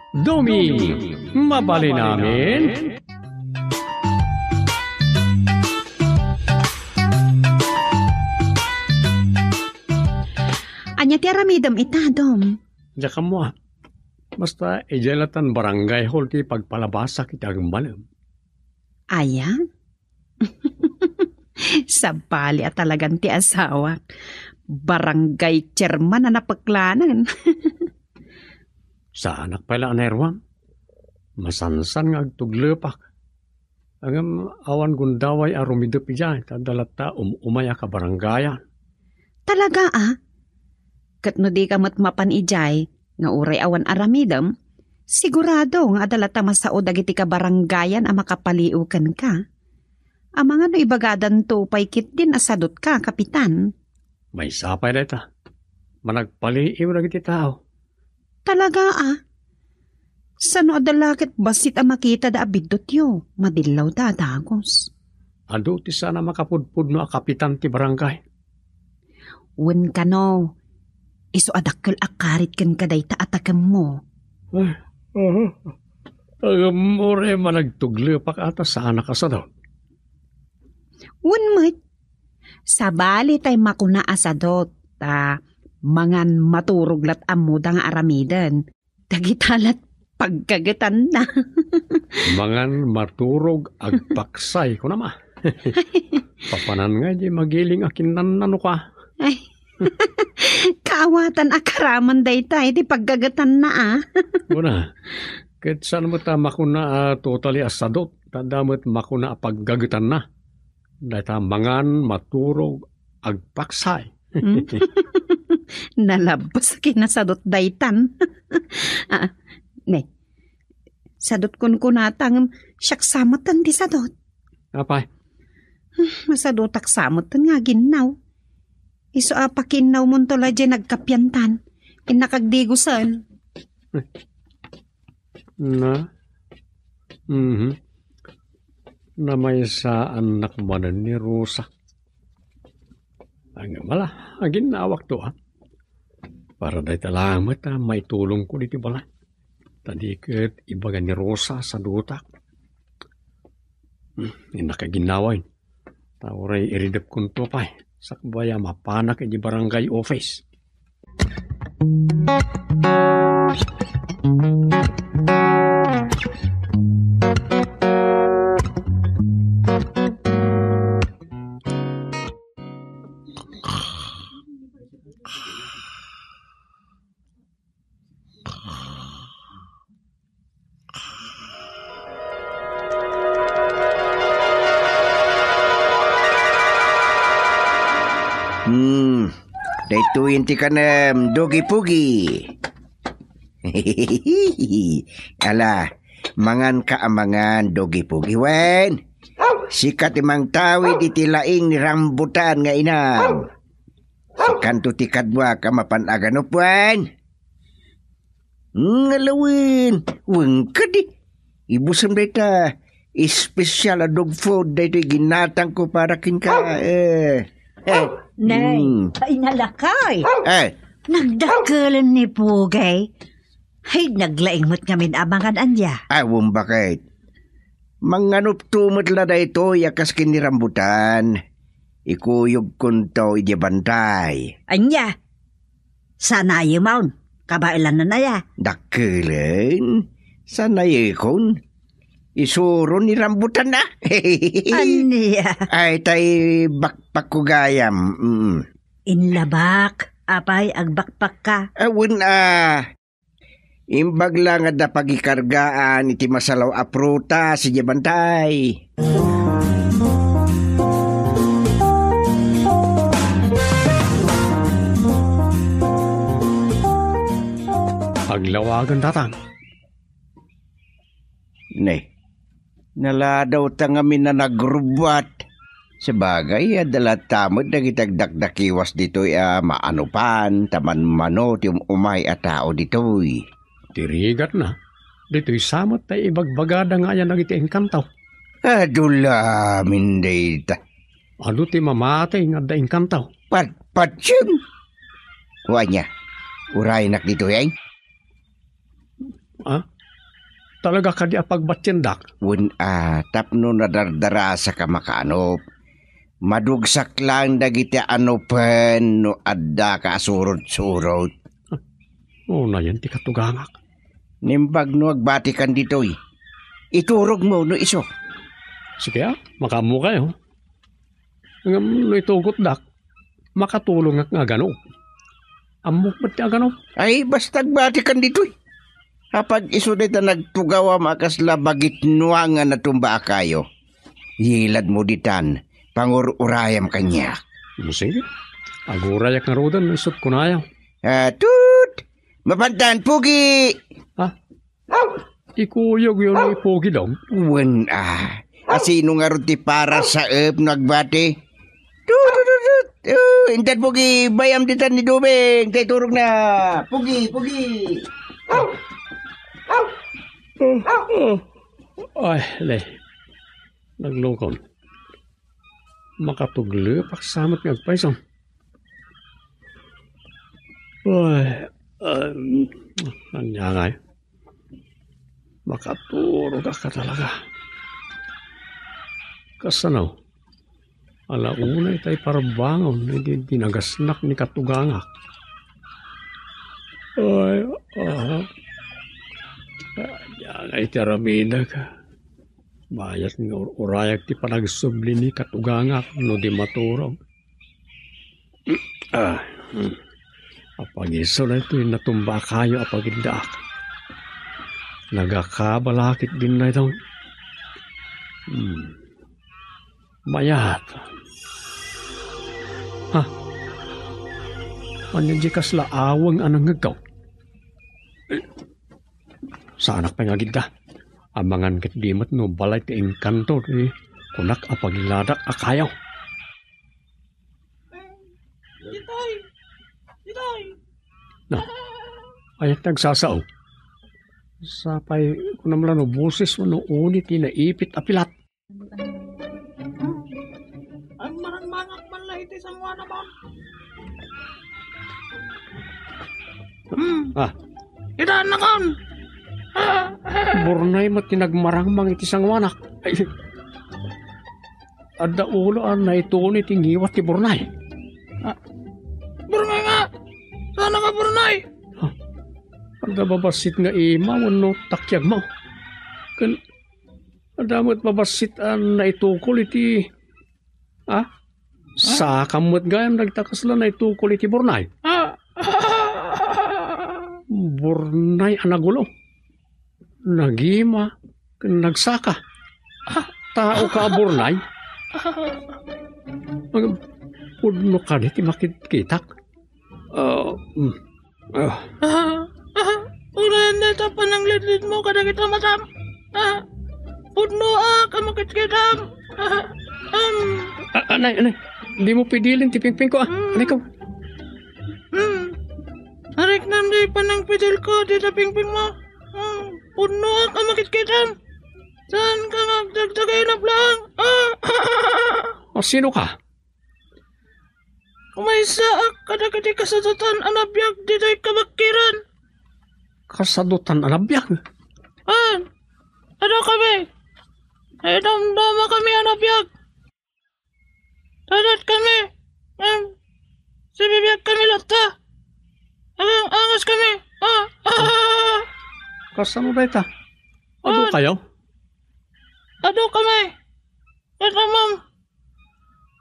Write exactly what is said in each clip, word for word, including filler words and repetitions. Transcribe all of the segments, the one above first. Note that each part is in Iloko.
Domi, mabalin amin? Ania ti aramidem ita, Dom? Diak ammo, a. Basta, idiay latan barangay hall ti pagpalabasak iti agmalem. Aya? Sabali a talagan ti asawak. Barangay chairman a napeklanen. Saanak pay la a nairwam. Masansan nga agtuglepak. Ngem awan gundaway a rumidep idiay, ta adda latta um-umay a kabarangayan. Talaga, a? Ket no dika met mapan idiay, nga uray awan aramidem, sigurado nga adda latta masao dagiti kabarangayan a makapaliw kenka. Amangan no ibagadanto pay ketdin a sadotka, Kapitan. Maysa pay dayta. Managpaliw dagiti tao. Talaga, a? Sano adda la ket bassit a makitada a biddutyo, madillawda a dagus. Adu ti saan a makapudpudno a kapitan ti barangay. Wen kano, isu a dakkel a karit kenka dayta a takemmo. Ay, aha. Ngem uray managtuglepak a ta saanak a sadot. Wen met, sabali tay makuna a sadot, ta mangan maturog lat ammoda nga aramiden. Dagita lat paggagetanna. Mangan maturog agpaksay, kunam a. Papanan nga di magiling a kinnannanoka. Ay, kaawatan a karaman dayta iti paggagetanna, a. Una, ket saan met a makuna a totally a sadot, ta adda met makuna a paggagetanna. Dayta mangan, maturog, agpaksay. Hmm? Nalabas a kinasadot daytan. Ah, ne. Sadot kunkunata ngem siak sa metten ti sadot. Apay? Hmm, masadotak sa metten nga aginnaw. Isu a pakinnawmonto la diay nagkapiantan. Innak agdigusen. Na? Mhm. Namaysaannak manen ni Rosa. Ngem ala, aginnawakto, a. Para dayta laeng met a maitulongko ditoy balay. Ta di ket ibaga ni Rosa a sadotak. Hmm, innak aginnawa. Ta uray iridepkonto pay, sakbay a mapanak iti barangay office. Hmm, daytoyen ti kanem, Dogi Pogi. Ala, manganka a mangan, Dogi Pogi, wen. Sika ti mangtawid iti laing ni rambutan nga inam. Sikanto ti kaduak a mapan aganup, wen. Ngala wen, wen kadi. Ibusem dayta, espesyal a dog food daytoy ginatangko para kenka. Eh, eh. Nay, hmm. Ay, nalakay. Eh. Nagdakkelen ni Pugay. Ay, naglaing met ngamin a mangan ania. Awan bakit. Manganupto met la daytoy a kas ken ni rambutan. Ikuyogkonto idiay bantay. Ania? Sanayeman, kabaelan na naya. Dakkelen, sanayekon. Isuron ni rambutan na. Ania? Ay, tay bakpak ko gayam. Mm. Inlabak, apay, agbakpak ka. Awan a. Imbag la nga adda pagikargaan iti masalaw a prutas idiay bantay. Aglawagen, tatang. Ne, naladawta ngamin a nagrubbuat. Sabagay, adda latta met dagiti agdakdakiwas ditoy a maanupan ta manmano ti um-umay a tao ditoy. Ti rigatna, ditoy sa met tay ibagbagada nga ayan dagiti engkanto. Adu lamin dayta. Adu ti mamati nga adda engkanto. Patpatiem. Wen ania, uraynak ditoy, ay? Ah? Talaga kadi a pagbatiendak? Wen a, tapno nadardarasaka makaanop. Madugsak laeng dagiti anopen no addaka a surot-surot. Unayen ti katugangak. Naimbag no agbatikan ditoy. Iturogmo no isu. Sige a, makaammokayo. Ngem no itugotdak, makatulongak nga aganop. Ammok met ti aganop. Ay, basta agbatikan ditoy. Apag isu dayta nagtugawam a kasla bagitnua nga natumba a kayo. Yiladmo ditan, pangur-urayam kaniak. Mm, sige. Agurayak ngaruden no isut kunayo. Ah, tut! Mapantan, Pugi! Ah, ikuyogyo ni Pugi, Dong? Wen, ah. Asino ngarud ti para saep no agbati? Tut, tut, tut, tut. Oh, inted Pugi, bayam ditan ni Dubeng, tay turog na. Pugi, Pugi. Ay, le. Naglukon. Makatuglepak sa met nga agpayso. Ay, um, ania ngay? Makaturog ka talaga. Kasano? Ala una itay parbangon, idi dinagasnak ni katugangak. Ay, ah. Ania ngay ti aramidek? Mayat nga ur-urayak ti panagsubli ni katugangak no di maturog. Ah, hmm. Apag isu daytoy natumba a kayo a pagiddaak. Nagakabala ketdin daytoy. Hmm. Mayat. Ha? Ania di kasla aweng a nangngegko? Saanak pay nga agidda. Amangan ketdi met no balay ti engkanto ti kunak a pagiladak a kayo. Itay! Itay! Na, ania ti nagsasao? Sapay, kunam la no boses wenno uni ti naipit a pilat. Agmarangmangak man la iti sangoanam. Hmm. Ah. Ita, nakon! Burnay met ti nagmarangmang iti sangoanak. Ay, adda ulo a naituni ti ngiwat ti burnay. Ah, burnay nga! Saan ka burnay? Ah, adda babassit nga ima wenno takiagmo. Ken adda met babassit a naitukol iti, ah? Sakam met gayam dagita kasla naitukol iti burnay. Ah. Burnay a nagulo. Nagima ken nagsaka. Ah, tao ka a burnay? Pudno kadi ti makitkitak? Ah, mm. Ah. Ah, ah, unayen dayta panangledledmo kadagiti matam. Ah, pudnoak a makitkitam. Ah, um. Ah, anay, anay. Dimo pidilen ti pingpingko, ah. Mm. Anay ko. Hmm. Ariknam di panangpidilko dita pingpingmo. Hmm. Pudnoak a makitkitam. Saanka nga agdagdagaylap laeng? Ah, ah, ah, ah. O, sino ka? Kumaysaak kadagiti kasadotan a nabiag ditoy kabakkiran. Kasadotan a nabiag? Haan. Adu kami. Naidamdama kami a nabiag. Dadat kami. Ngem, sibibiag kami latta. Agang-angas kami. Ah, ah, ah, ah. Kasano dayta? Adu kayo? Adu kami. Ket ammom,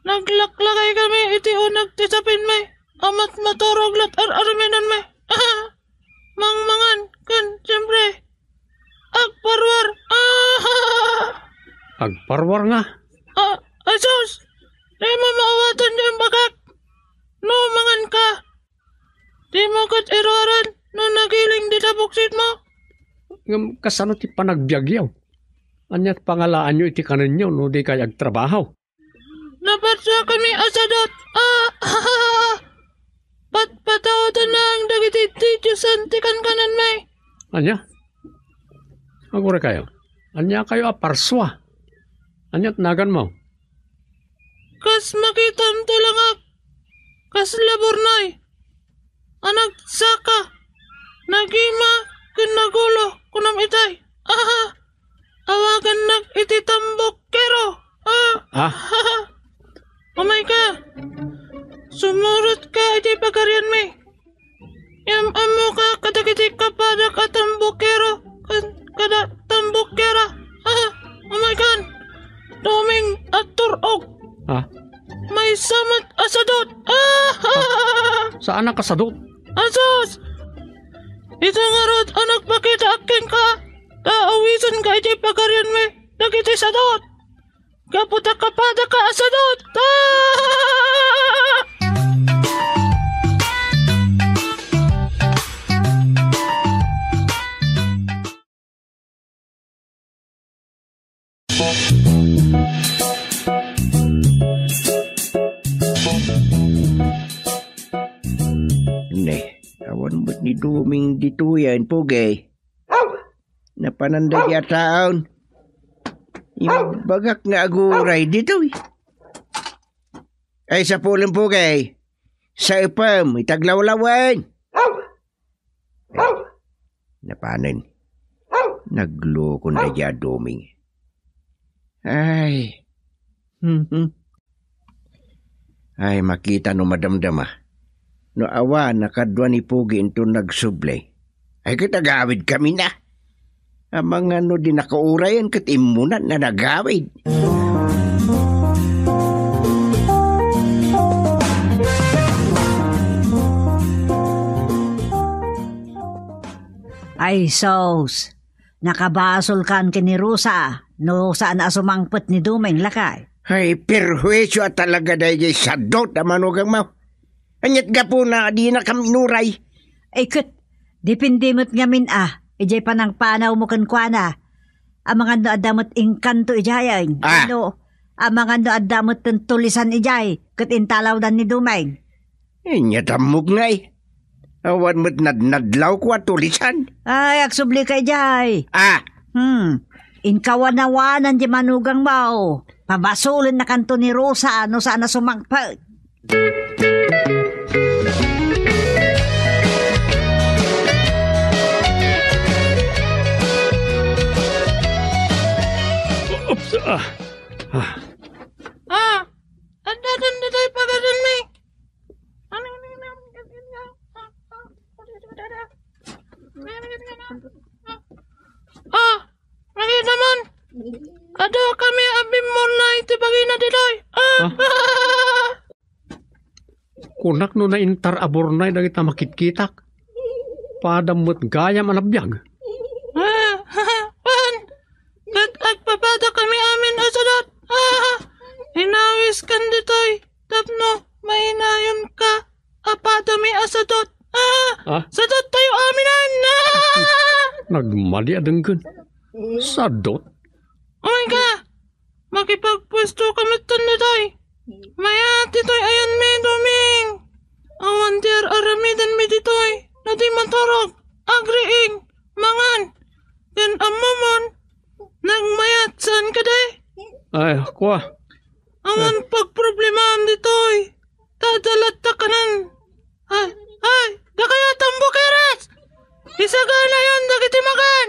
naglaklakay kami iti uneg ti sapinmi, a mat-, maturog lat ar-arminanmi. Mangmangan, ken, siempre, agparwar. Agparwar nga? Ah, ay sus! Dimo maawatan ti imbagak. No manganka, dimo ket irwaran no nagiling dita buksitmo. Ngem kasano ti panagbiagyo? Ania ti pangalaanyo iti kanenyo no di kay agtrabaho? Naparsua kami a sadot. Ah, ah, ah, ah. Patpatawaten laeng dagiti didiosan ti kankananmi. Ania? Aguraykayo. Ania kayo a parsua? Ania ti naganmo? Kas makitam ti langak, kasla burnay a nagsaka, nagima, ken nagulo, kunam itay. Umay ka! Sumurotka idiay pagarianmi. Yam-ammoka kadagiti kapadak a tambukero, kan-, kada tambukera. Ah, umay kan! Doming a tur-og! Ah? Maysa met a sadot! Ah! Saan a kasadot? Asus! Ita ngarud a nagpakita kenka, ta awisenka idiay pagarianmi dagiti sadot! Gapu ta kapadaka a sadot! Ah! Ne, awan met ni Doming ditoy, a, Pogi. Napanan dagiti a taon. Imbagak nga aguray ditoy. Ay, sapulen, Pogi. Saepem iti aglawlawen. Napanen. Naglukon daydi a Doming. Ay. Mhm. Ay, makita no madamdama. No awan a kadua ni Pogi inton nagsubli. Ay, ket agawidkami na. Amangan no di nakaurayan ket immunan a nagawid. Ay, sus! Nakabasolkan ken ni Rosa, no saan a sumangpet ni Doming, lakay. Ay, perhuisio a talaga daydiay sadot a manugangmo. Ania't gapuna a dinakam inuray? Ay, ket, depende met ngamin a, idiay panangpanawmo kenkuana. Amangan no adda met engkanto idiayen. Ah. No, amangan no adda met tulisan idiay, ket intalawdan ni Doming. Ania, tammok ngay. Awan met nadnadlawko a tulisan. Ay, agsublika idiay. Ah. Hmm. Inkawanawanan ti manugangmo. Pabasolennakanto ni Rosa no saan a sumangpet. Oops, ah. Ah. Ah, adda ditoy pagarianmi. Ah, nakita man. Adu kami a bimmurnay ti bagina ditoy. Ah. Ah. Kunak no naintar a burnay dagita makitkitak. Padam met gayam a nabiag. Ah, pan. Ket agpapada kami amin a sadot. Ah, inawiskan ditoy tapno mainayonka a padami a sadot. Ah, ah? Sadot tayo amin, ah! Nagmali a denggen. Sadot? Umay ka! Makipagpuesto ka metten ditoy. Mayat ditoy ayanmi, Doming. Awan ti ar-aramidenmi ditoy no di maturog, agriing, mangan. Ken ammomon, nagmayat saan kadi? Ay, kua. Awan pagproblemaam ditoy. Ta adda latta kanan. Ay, ay, dakayo a tambukeres! Isaganayon dagiti makan!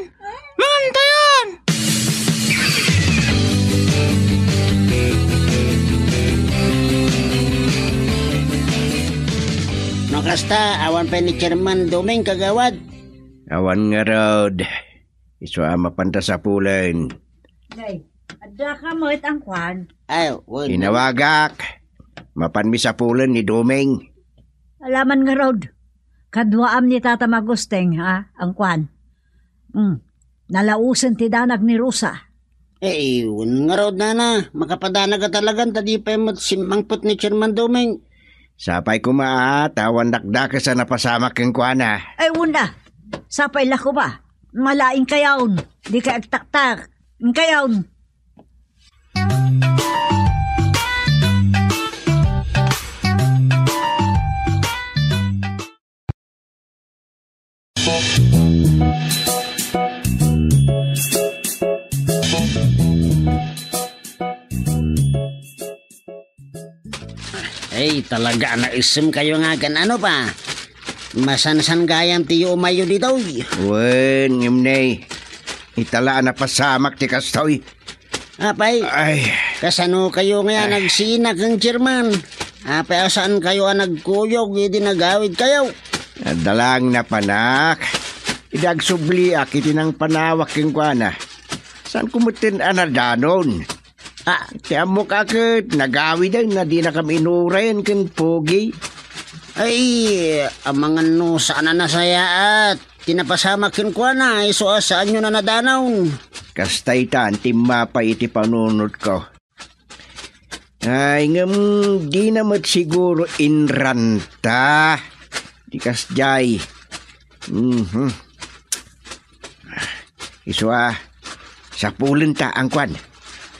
Mangantayon! No kasta, awan pay ni Chairman Doming, kagawad? Awan ngarud. Isu a mapanta sapulen. Nay, adda ka met angkuan? Ay, wen. Inawagak. Mapanmi sapulen ni Doming. Alaman ngarud. Kaduaam ni Tata Magusteng, ha? Angkuan. Hmm. Nalausen ti danag ni Rosa. Eh, wen ngarud, nana. Makapadanag a talagan, ta di pay met simmangpet ni Chairman Doming. Sapay koma, a, ta awan dakdakes a napasamak kenkuana. Ay, wen a. Sapay la koma. Mala, inkayon. Dika agtaktak. Inkayon. Ay, talaga a naisem kayo nga kan ano pa? Masansan gayam ti yumayo ditoy. Wen, ngem ne, ita la a napasamak ti kastoy. Apay? Ay, Kasano kayo nga Ah. nagsina ken chairman? Apay a saan kayo a nagkuyog idi nagawid kayo? Adda lang napanak. Idi agsubliak iti nangpanawak kenkuana. Saan ko metten a nadanon? Ah, ti ammok a ket nagawiden a dinakam inurayen ken Pogi. Ay, amangan no saan a nasayaat. Ti napasamak kenkuana, isu a saanyo a nadanon. Kasta itan, timmapay iti panunotko. Ay, ngem dina met siguro inranta. Di kasdiay. Mhm. Isu a, sapulenta angkuan.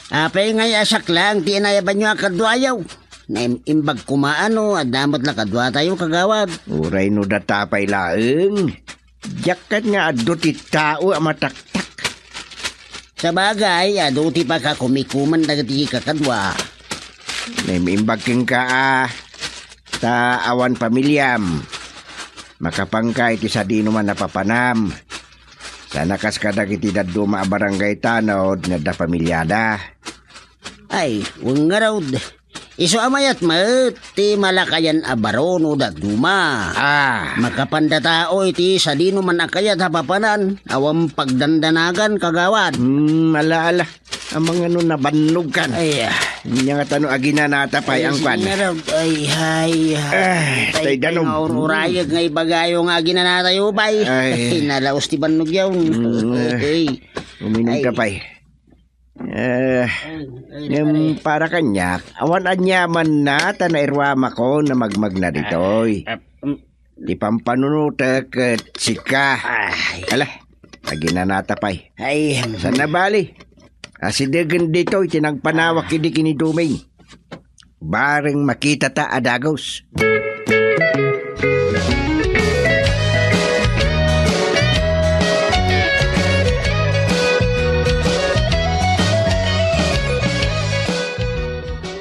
Apay ngay a saklang ti inayabanyo a kaduayo? Naim-imbag koma no, adda met la kaduatayo, kagawad. Uray no data pay laeng. Diak ket nga adu ti tao a mataktak. Sabagay, adu ti pakakumikuman dagiti kakadua. Naim-imbag kenka a, ta awan pamiliam. Makapanka iti sadino man a papanam. Sana kas kadagiti dadduma a barangay tanod nga adda pamiliada. Ay, wen ngarud. Isu a mayat met ti malakayan a baro no dadduma. Ah. Makapanda tao iti sadino man a kayat a papanan, awan pagdandanagan, kagawad. Hmm, ala, ala. Amangan no nabannog kan. Ay, ah. Nya nga tano aginanata pay Ay, angkuan. Sige, Rod. Ay, ay, ay. Ay, tay tay danom. Nga ururayag nga ibagayo nga aginanatayo, bay. Ay. Ay, nalaos ti bannog yaw. Mm, eh. Ay. Uminom Ay. ka pay. Eh, Ay, ay, ngem pare. Para kaniak, awan aniamanna ta nairuamakon a magmagna ditoy. Ah, ah, mm. Ti pampanunotek ket sika. Ay. Ala, aginanata pay. Ay, mm. Saan a bali? Asidegen ditoy ti nagpanawak idi ken ni Duming. Bareng makitata a dagus.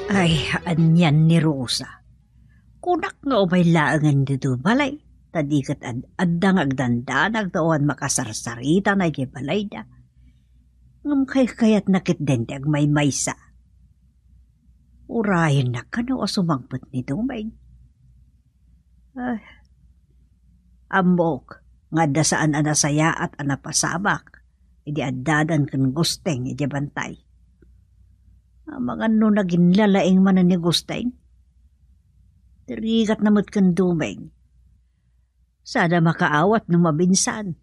Ay, anian ni Rosa. Kunak nga umay laengen ditoy balay, ta di ket ad-, adda nga agdandanag ta awan makasarsarita na idiay balayda. Ngem kaykayatna ketdin ti agmaymaysa. Urayenna kano a sumangpet ni Dumeng. Ay, ammok nga adda saan a nasayaat a napasamak idi addadan ken Gusteng idiay bantay. Amangan no naginlalaing manen ni Gusteng. Ti rigatna met ken Dumeng. Sada makaawat no mabinsan.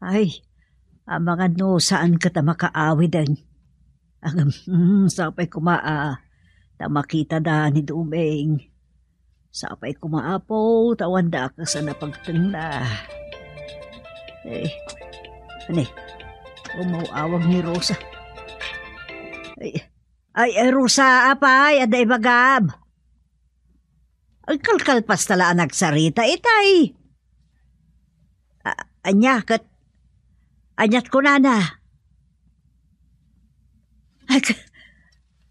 Ay, amangan no saan ket a makaawiden. Agam, mm, sapay koma a, ta makitada ni Dumeng. Sapay koma, Apo, ta awan dakes a napagtengna. Eh, ani, umaw-awag ni Rosa. Ay, ay, ay, Rosa, apay, adda ibagam. Agkalkalpas ta la a nagsarita itay. A-, ania ket, aniat kunana? Ay, k-,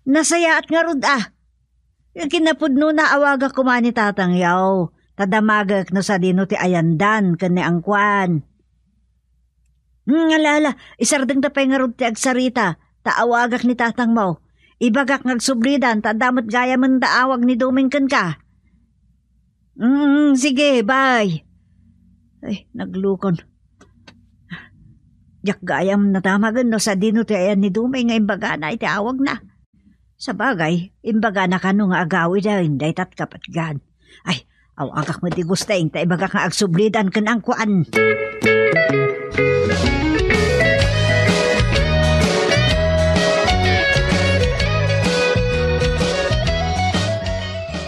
nasayaat ngarud, a. Kinapudnona, awagak koma ni tatangyo, ta damagek no sadino ti ayandan ken ni angkuan. Hmm, ala, ala, isardengda pay ngarud ti agsarita, ta awagak ni tatangmo. Ibagak nga agsublidan, ta adda met gayamen da awag ni Dumeng kenka. Mm, sige, bye. Ay, naglukon. Diak gayam nadamagen no sadino ti ayan ni Dumeng nga imbagana iti awagna. Sabagay, imbagana kano nga agawiden dayta ti kapatgan. Ay, awagak met ti Gusteng ta ibagak nga agsublidan ken angkuan.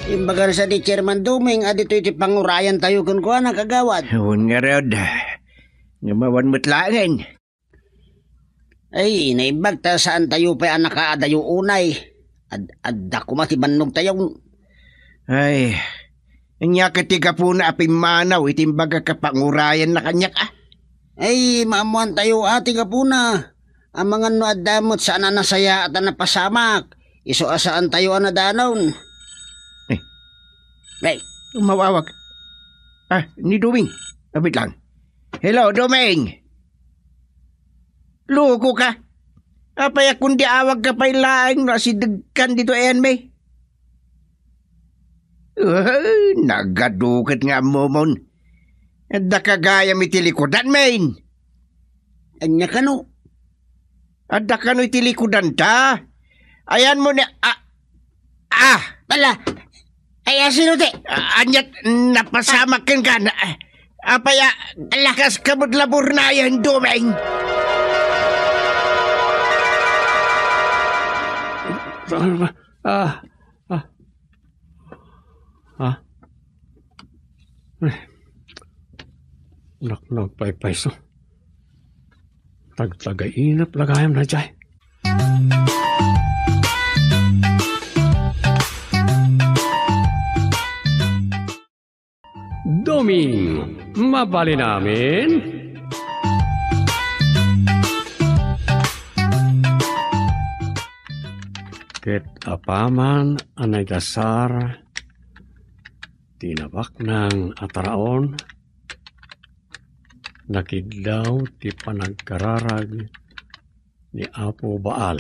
Imbagana sa di Chairman Dumeng a ditoy ti pangurayan tayo kenkuana, kagawad. Wen ngarud. Ngem awan met laengen. Ay, naimbag ta saan tayo pay a nakaadayo unay. Ad-, adda koma ti bannog tayo. Ay, ania ket ti gapuna a pimmanaw iti imbagak a pangurayanna kaniak, a? Ay, maammoan tayo a ti gapuna. Amangan no adda met saan a nasayaat a napasamak. Isu a saan tayo a nadanon. Eh. Ay. Umawawag. Ah, ni Duming. Abit lang. Hello, Duming. Loko ka. Apay a kundi awagka pay laeng no asidegkan ditoy ayanmi? Ah, nagadu ket nga ammomon. Adda ka gayam iti likudan, men. Ania kano? Adda kano iti likudan ta? Ayanmo ni, ah, ah! Ala! Ay, asino ti? Ah, aniat napasamak kenka na, ah, apay a, ala, kas kabud labor na ayan, dumeng. Ah, ah, ah. Ay. Nak, nagpaypayso. Tagtagainep la gayam na jay. Doming, mabalin amin? Ket apaman a naidasar ti nabaknang a taraon, nakiddaw ti panagkararag ni Apo Baal.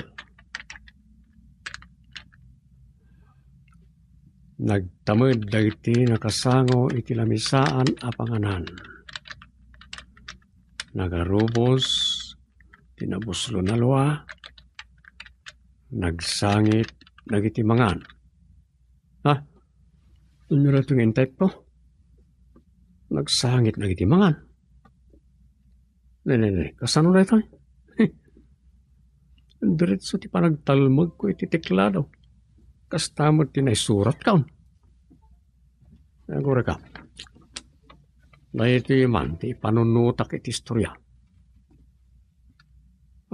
Nagtamed dagiti nakasango iti lamisaan a panganan. Nagarubos ti nabuslon a lua, nagsangit dagiti mangan. Ha? Ania daytoy nga intayko? Nagsangit dagiti mangan. Ne, ne, ne, kasano daytoy? Diretso ti panagtalmegko iti teklado. Kasta met ti naisuratko. Agurayka. Daytoy man ti ipanunotak iti istorya.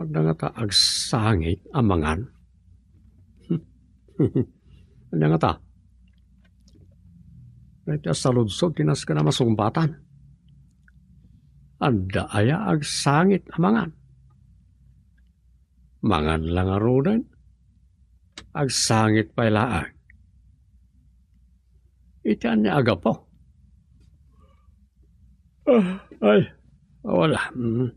Adda ngata agsangit a mangan? Adda ngata? Daytoy a saludsod ti nasken a masungbatan. Adda aya agsangit a mangan? Mangan la ngaruden, agsangit pay laeng. Iti ania a gapu? Ah, ay, wala. Mm.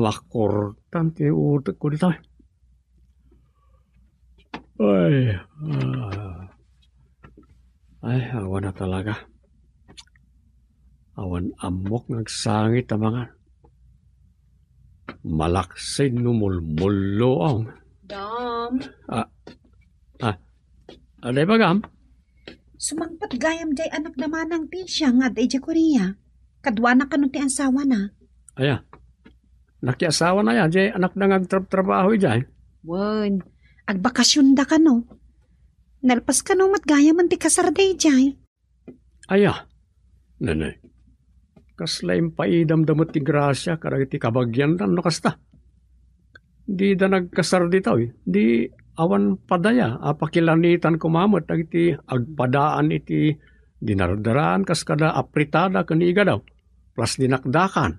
Makurtan ti utekko ditoy. Ay, ah. Ay, awan a talaga. Awan ammok nga agsangit a mangan. Malaksid no mulmulluong. Dam. Ah, ah. Aday bagam? Sumangpet gayam jay anak da Manang Tisha nga adda idiay Korea. Kaduana kano ti asawana. Aya. Nakiasawana aya jay anakda nga agtrabtrabaho idiay? Wen, agbakasionda kano. Nalpas kano met gayam ti kasarda idiay. Aya, nene. Kasla impaidamda met ti grasia kadagiti kabagiandan no kasta. Dida nagkasar ditoy, di awan padaya a pakilanitan koma met dagiti agpadaan iti dinardaraan kas kada apritada ken igadaw, plus dinakdakan.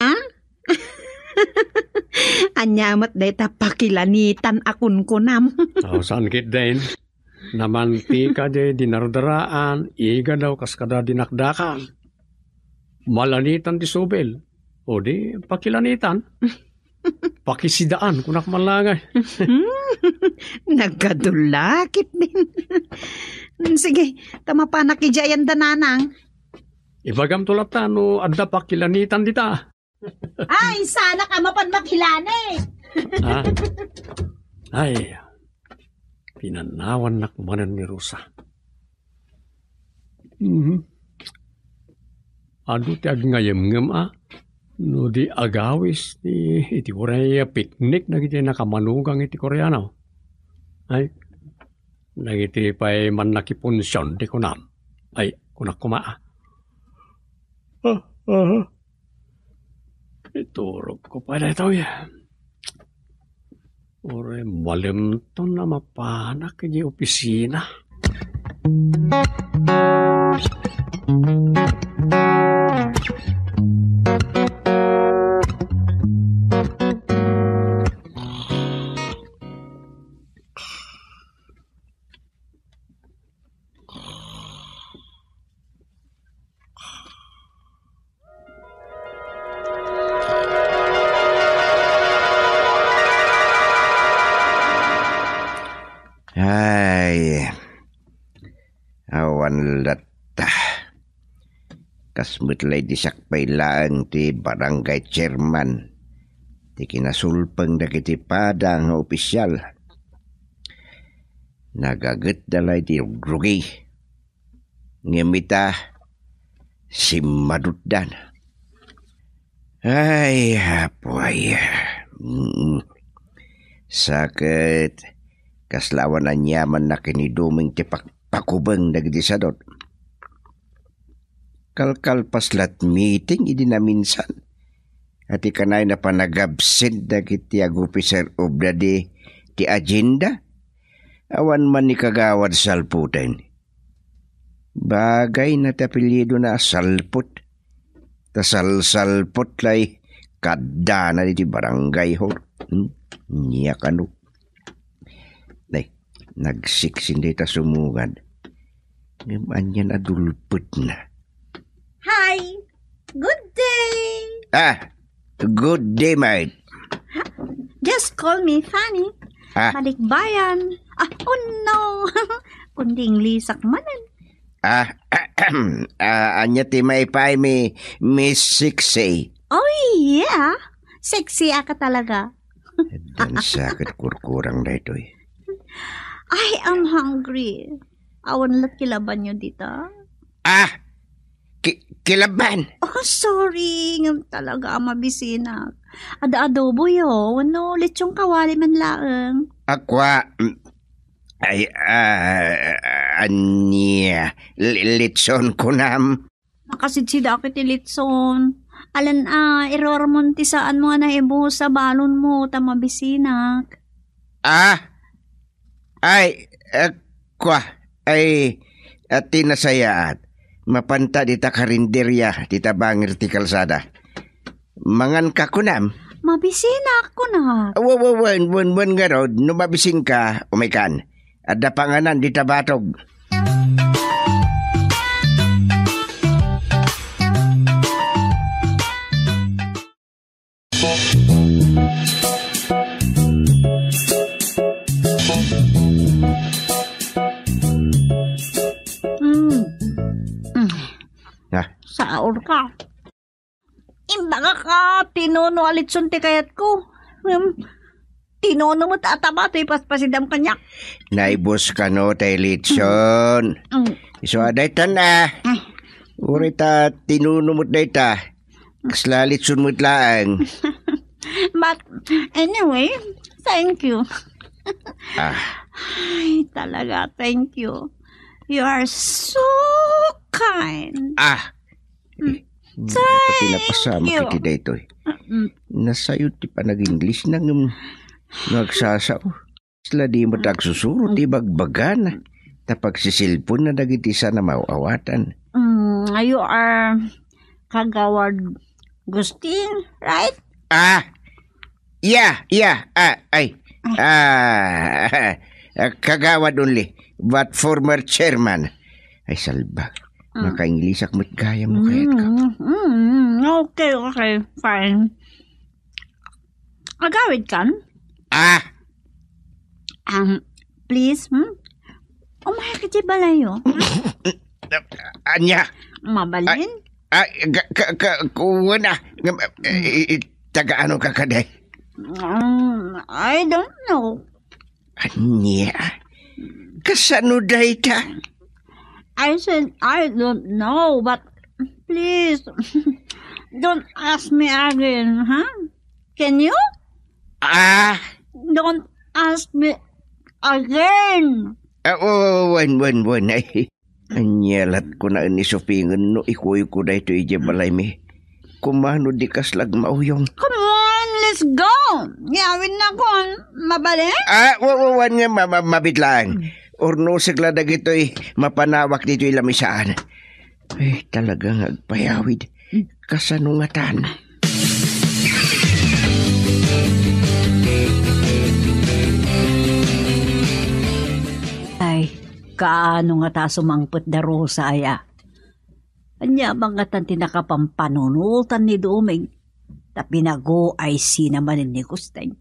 Ha? Ania met dayta pakilanitan a kunkunam? Aw, saan ketdin? Namantika jay dinardaraan, igadaw kas kada dinakdakan. Malanitan ti subil. O di, pakilanitan. Pakisidaan, kunak man langay. Nagkadulakit din. Sige, ta mapanak idiay ayan da nanang. Ibagam to latta no adda pakilanitan dita. Ay, sana ka mapan makilani. Ha? Ay, pinanawannak manen ni Rosa. Mhm. Adu ti agngayemngem a no di agawis ti iti uray a picnic dagiti nakamanugang iti Koreano. Ay, dagiti pay mannakipunsion ti kunam. Ay, kunak koma a. Ah, ah. Iturogko pay daytoy. Uray malemton a mapanak idiay opisina. Kas met lay di sakbay laeng ti barangay chairman ti kinasulpeng dagiti pada nga opisial. Nagagetda lay ti rugrugi. Ngem ita, simmadutdan. Ay, apo ay. Mm. Sa ket, kasla awan aniamanna ken ni Doming ti pakpakubeng dagiti sadot. Kalkalpas lat meeting idi naminsan. Ati kanay na panagabsent dagiti ag-officer of the day ti agenda. Awan man ni Kagawad Salputen. Bagay na ti apelyido na Salput. Ta salsalput lay kaddana iti barangay hall. Hmm? Nia kano. Nay, nagsiksin dayta sumungad. Ngem ania a dulpetna? Hi! Good day! Ah, good day, mate. Just call me Fanny. Ah. Balikbayan. Ah, oh no! Kundi Inglisak manen. Ah, ah, ania ti maipay mi, Miss Sexy? Oh, yeah. Sexy aka talaga. Dansa ket kurkurang daytoy. I am hungry. Awan lat kilabanyo dita? Ah! Ki-, kilaban! Oh, sorry. Ngem talaga a mabisinak. Adda adobo yo. Wenno lechon kawali man laeng. Akwa. Mm, ay, ah, ania? Li-, litson kunam? Makasidsidak iti litson. Alan a, irormon ti saanmo a naibus a balonmo ta mabisinak. Ah! Ay, eh, kwa, ay, ati nasayaat. Mapanta dita karinderya, dita bangir ti kalsada. Mangan ka kunam? Mabisinak kunak. Wa-, wa-, wen, wen, wen ngarud, no mabisin ka, umaykan. Adda panganan dita batog. Mm. Mm. Ah. Saor ka. Imbagak a tinuno a litson ti kayatko. Ngem, tinuno met a taba toy paspasidam kaniak. Naibus kano tay litson. Mm. Isu a daytan a. Mm. Uray ta tinuno met dayta. Kasla litson met laeng. But anyway, thank you. Ah. Ay, talaga, thank you. You are so kind. Ah. Mm. Thank you. Pati napasamak iti daytoy. Mm. Nasayo ti panag-English na ngem no agsasao. Kasla di met agsusuro ti bagbagana. Ta pagsisilponna dagiti saan a maaw-awatan. Mm, you are Kagawad Gustin, right? Ah, yeah, yeah. Ah, ay. Ah, ah, Kagawad only, but former chairman. Ay, salba. Mm. Makainglisak met gayam no kayat ka. Mm, mm, okay, okay, fine. Agawid kan? Ah! Um, please, hmm? Umay ka di balayo, ha? Ania? Mabalin? Ah, ah, ka, ka, ka, kuwan ah. Ngam-, eh, eh, taga ano ka kadi? Um, I don't know. Ania? Kasano dayta? I said, "I don't know, but please, don't ask me again, ha? Can you?" Ah! "Don't ask me again." Ah, oh, wen, wen, wen. Ay, ania lat ko na ni supingen no ikuyko daytoy idiay balaymi. Kumano di kasla agmauyong? Come on, let's go! Yawid na kon, mabali? Ah, wa-, wa-, wan nga ma-, ma-, mabit lang. Hmm. Urnosek la dagitoy mapanawak ditoy lamisaan. Ay, talaga nga agpayawid. Hmm. Kasano ngatan? Ay, kaano ngata sumangpet da Rosa, aya? Ania ba ngatan ti nakapampanunotan ni Doming? Ta pinaguay sina manen ni Gusteng.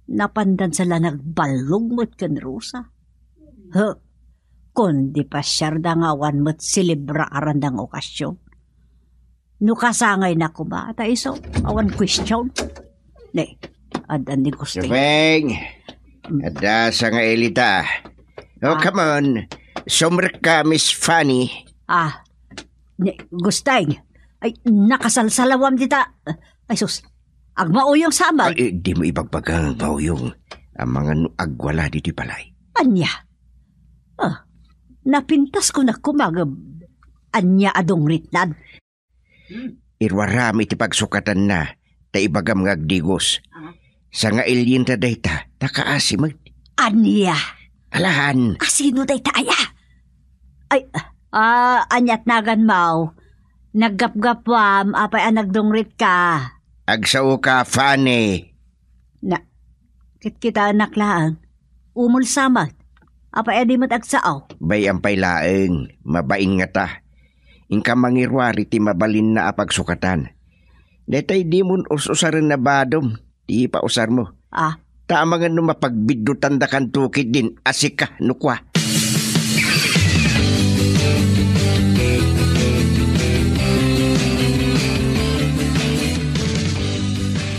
Napandan sa la nagballog met ken Rosa. He, kundi pasiarda nga awan met selebraaran nga okasyon. No kasangayna koma, ta isu, awan question. Ne, addan ni Gusting. Jupeng, adda sa nga ilita. Oh, come on. Sumrekka, Miss Fanny. Ah, ne, Gusting. Ay, nakasalsalawam dita. Ay, sus. Agmauyong sa aman. Ay, eh, di mo ibagbaga nga agmauyong. Amangan no agwala ditoy balay. Ania? Ah, napintas ko na kumagab. Ania a dungritnan? Iruaram iti pagsukatanna, ta ibagam nga agdigos. Ah. Sangailien ta dayta, ta kaasi met. Ania? Alahan. A, sino dayta aya? Ay, ah, aniat nagan maw? Naggapgapuam, apay a nagdungritka? Agsaoka, Fanny. Na, kitkitaennak laeng. Umul sa met. Apay a di met agsao? Bay-am pay laeng, mabain ngata. Inka mangiruar iti mabalinna a pagsukatan. Daytay dimon us-usaren a badom, ti pausarmo. Ah. Ta amangan no mapagbiddutandakanto ketdin a sika no kua.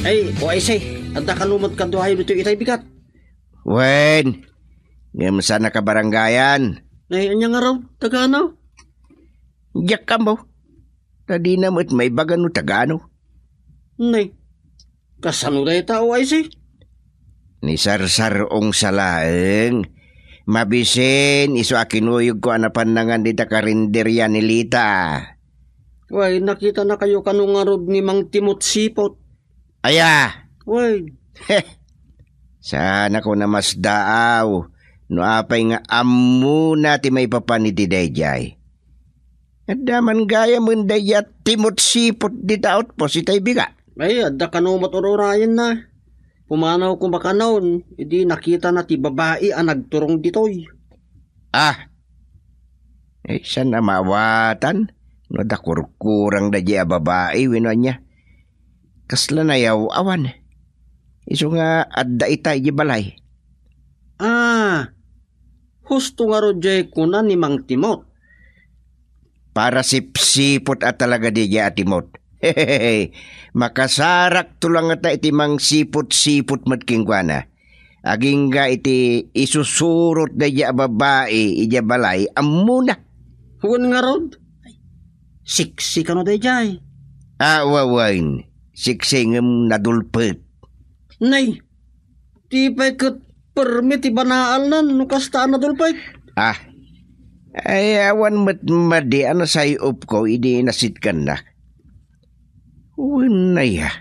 Ay, O I C, adda kano met kaduayo ditoy itay bigat? Wen, ngem saan a kabaranggayan? Nay, ania ngarud? Taga ano? Diak ammo. Ta dina met maibaga no taga ano. Nay, kasano dayta, O I C? Ni Sarsar-ong sa laeng. Mabisin, isu a kinuyogko a napan nangan dita karinderia ni Lita. Way, nakitanakayo kano ngarud ni Mang Timot Sipot? Aya! Way. Heh! Saanako namasdaaw no apay nga ammona ti maipapan iti daydiay. Adda man gayamen daydiay a Timot Sipot dita outpost itay bigat. Ay, adda kano met ur-urayenna. Pumanaw koma kanon, idi nakitana ti babai a nagturong ditoy. Ah! Ay, saan a maawatan no adda kurkurang daydiay a babai wenno ania? Kasla nayaw-awan. Isu nga adda ita idiay balay. Ah, husto ngarud diay kuna ni Mang Timot. Para sipsipot a talaga daydiay a Timot. Makasarakto la ngata iti mangsipot-sipot met kenkuana. Agingga iti isusurot daydiay a babai idiay balay, ammona. Wen ngarud? Siksi kano daydiay? Ah, wa-, wen. Siksi ngem nadulpet. Nay, ti pay ket permi ti banaalnan no kasta a nadulpet. Ah. Ay, awan met madi a nasay-opko idi nasitkannak. Wen aya,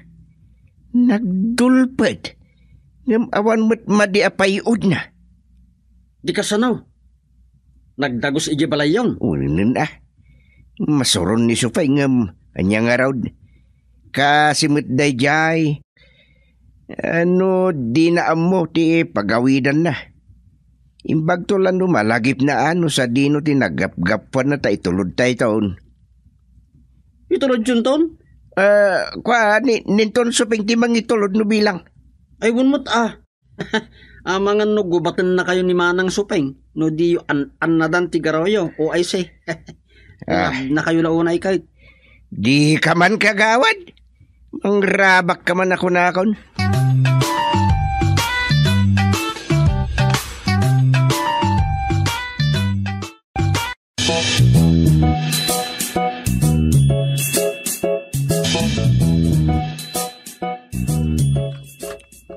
nagdulpet, ngem awan met madi a pay-odna. Di kasano? Nagdagus idiay balayyon? Wen a. Masuron ni Supay ngem ania ngarud? Kaasi met daydiay. Ano, dina ammo ti pagawidanna. Imbagto la no malagipna a no sadino ti naggapgapuanna ta itulodtayton. Itulodyonton? Ah, kua, ni, ninton Suping ti mangitulod no bilang. Ay, wen met a. Amangan no gubatennakayo ni Manang Suping, no diyo an-, annadan ti garawyo, O I C. Ah. Nakayo la unay kay. Di ka man kagawad? Mangrabak ka man a kunakon.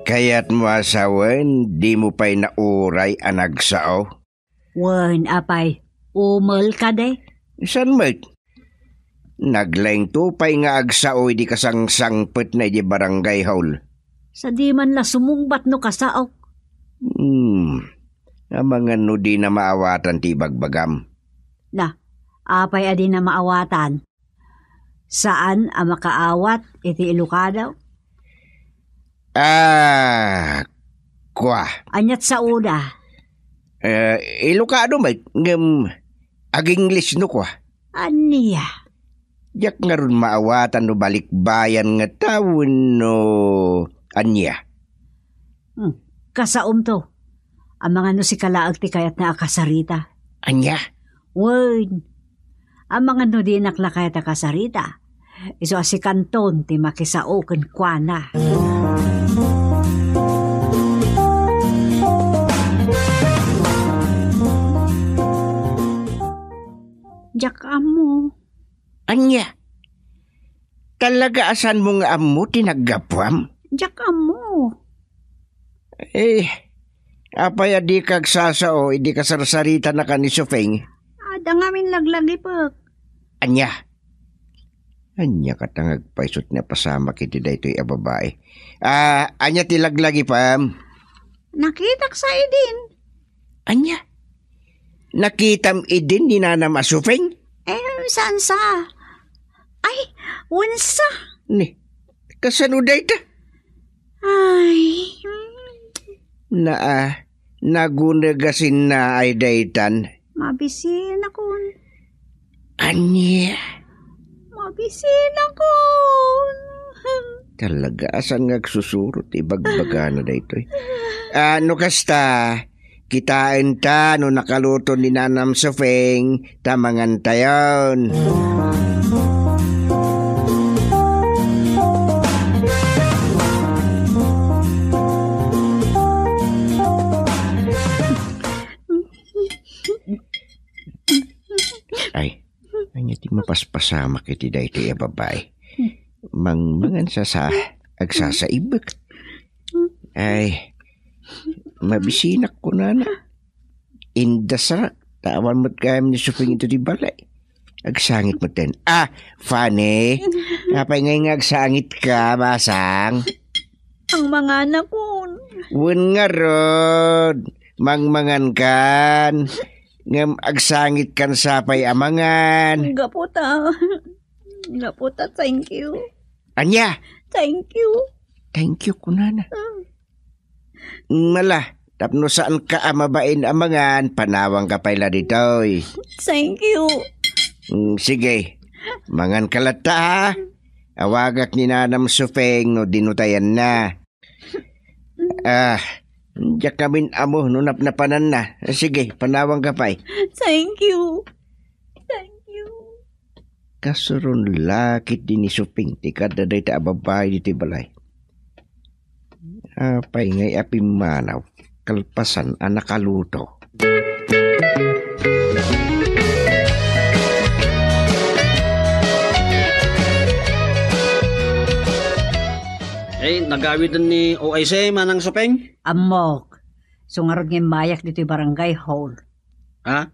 Kayatmo a sawen, dimo pay nauray a nagsao? Wen, apay, umel kadi? Saan met? Naglaingto pay nga agsao idi kasangsangpetna idiay barangay hall. Sadi man la sumungbat no kasaok. Hmm. Amangan no dina maawatan ti ibagbagam. Na, apay a dina maawatan? Saan a makaawat iti Ilocano? Ah, kua. Aniat saoda? Eh, Ilocano met, ngem ag-English no kua. Ania? Diak ngarud maawatan no balikbayan nga tao wenno ania. Hmm, kasaomto. Amangan no sika laeng ti kayatna a kasarita. Ania? Wen, amangan no dinak la kayat a kasarita. Isu a sikanton ti makisao kenkuana. Diak ammo. Ania? Talaga a saanmo nga ammo ti naggapuam? Diak ammo. Eh, apay a dika agsasao idi kasarsaritana ken ni Suping? Adda ngamin laglagipek. Ania? Ania kata nga agpayso ti napasamak iti daytoy a babai? Ah, ania ti laglagipem? Nakitak sa idin. Ania? Nakitam idin ni nanam a Suping? Eh, saan sa? Ay, wensa. Ni, kasano dayta? Ay. Naa, nagunagasinna ay daytan. Mabisinakon. Ania? Mabisinakon. Talaga, a saan nga agsusurot ti ibagbagana daytoy? Ah, no kasta, kitaenta no nakaluto ni Nanam Suping ta mangantayon. Ay, ania ti mapaspasamak iti daytoy a babai? Mangmangan sa sa, agsasaibek. Ay, mabisinak kunana. Indasarak, ta awan met gayam ni Suping ito ti balay. Agsangit met ten. Ah, Fanny, apay ngay nga agsangit ka, masang? Ang manganakon. Wen ngarud, mangmangan kan. Ngem agsangit kan sapay a mangan. Gapu ta. Gapu ta, thank you. Ania? Thank you. Thank you, kunana. Ah. Mala, tapno saan ka a mabain a mangan, panawang ka pay la ditoy. Thank you. Mm, sige. Mangan ka latta, ha? Awagak ni Nanam Suping no dinutayan na. Ah, diak ngamin ammo no napnapanan na. Sige, panawang ka pay. Thank you. Thank you. Kasuron la ketdi ni Suping ti kada dayta a babai ditoy balay. Apay ngay a pimmanaw, kalpasan a nakaluto. Eh, nagawiden ni O I C, Manang Suping? Ammok. Isu ngarud nga immayak ditoy barangay hall. Ha?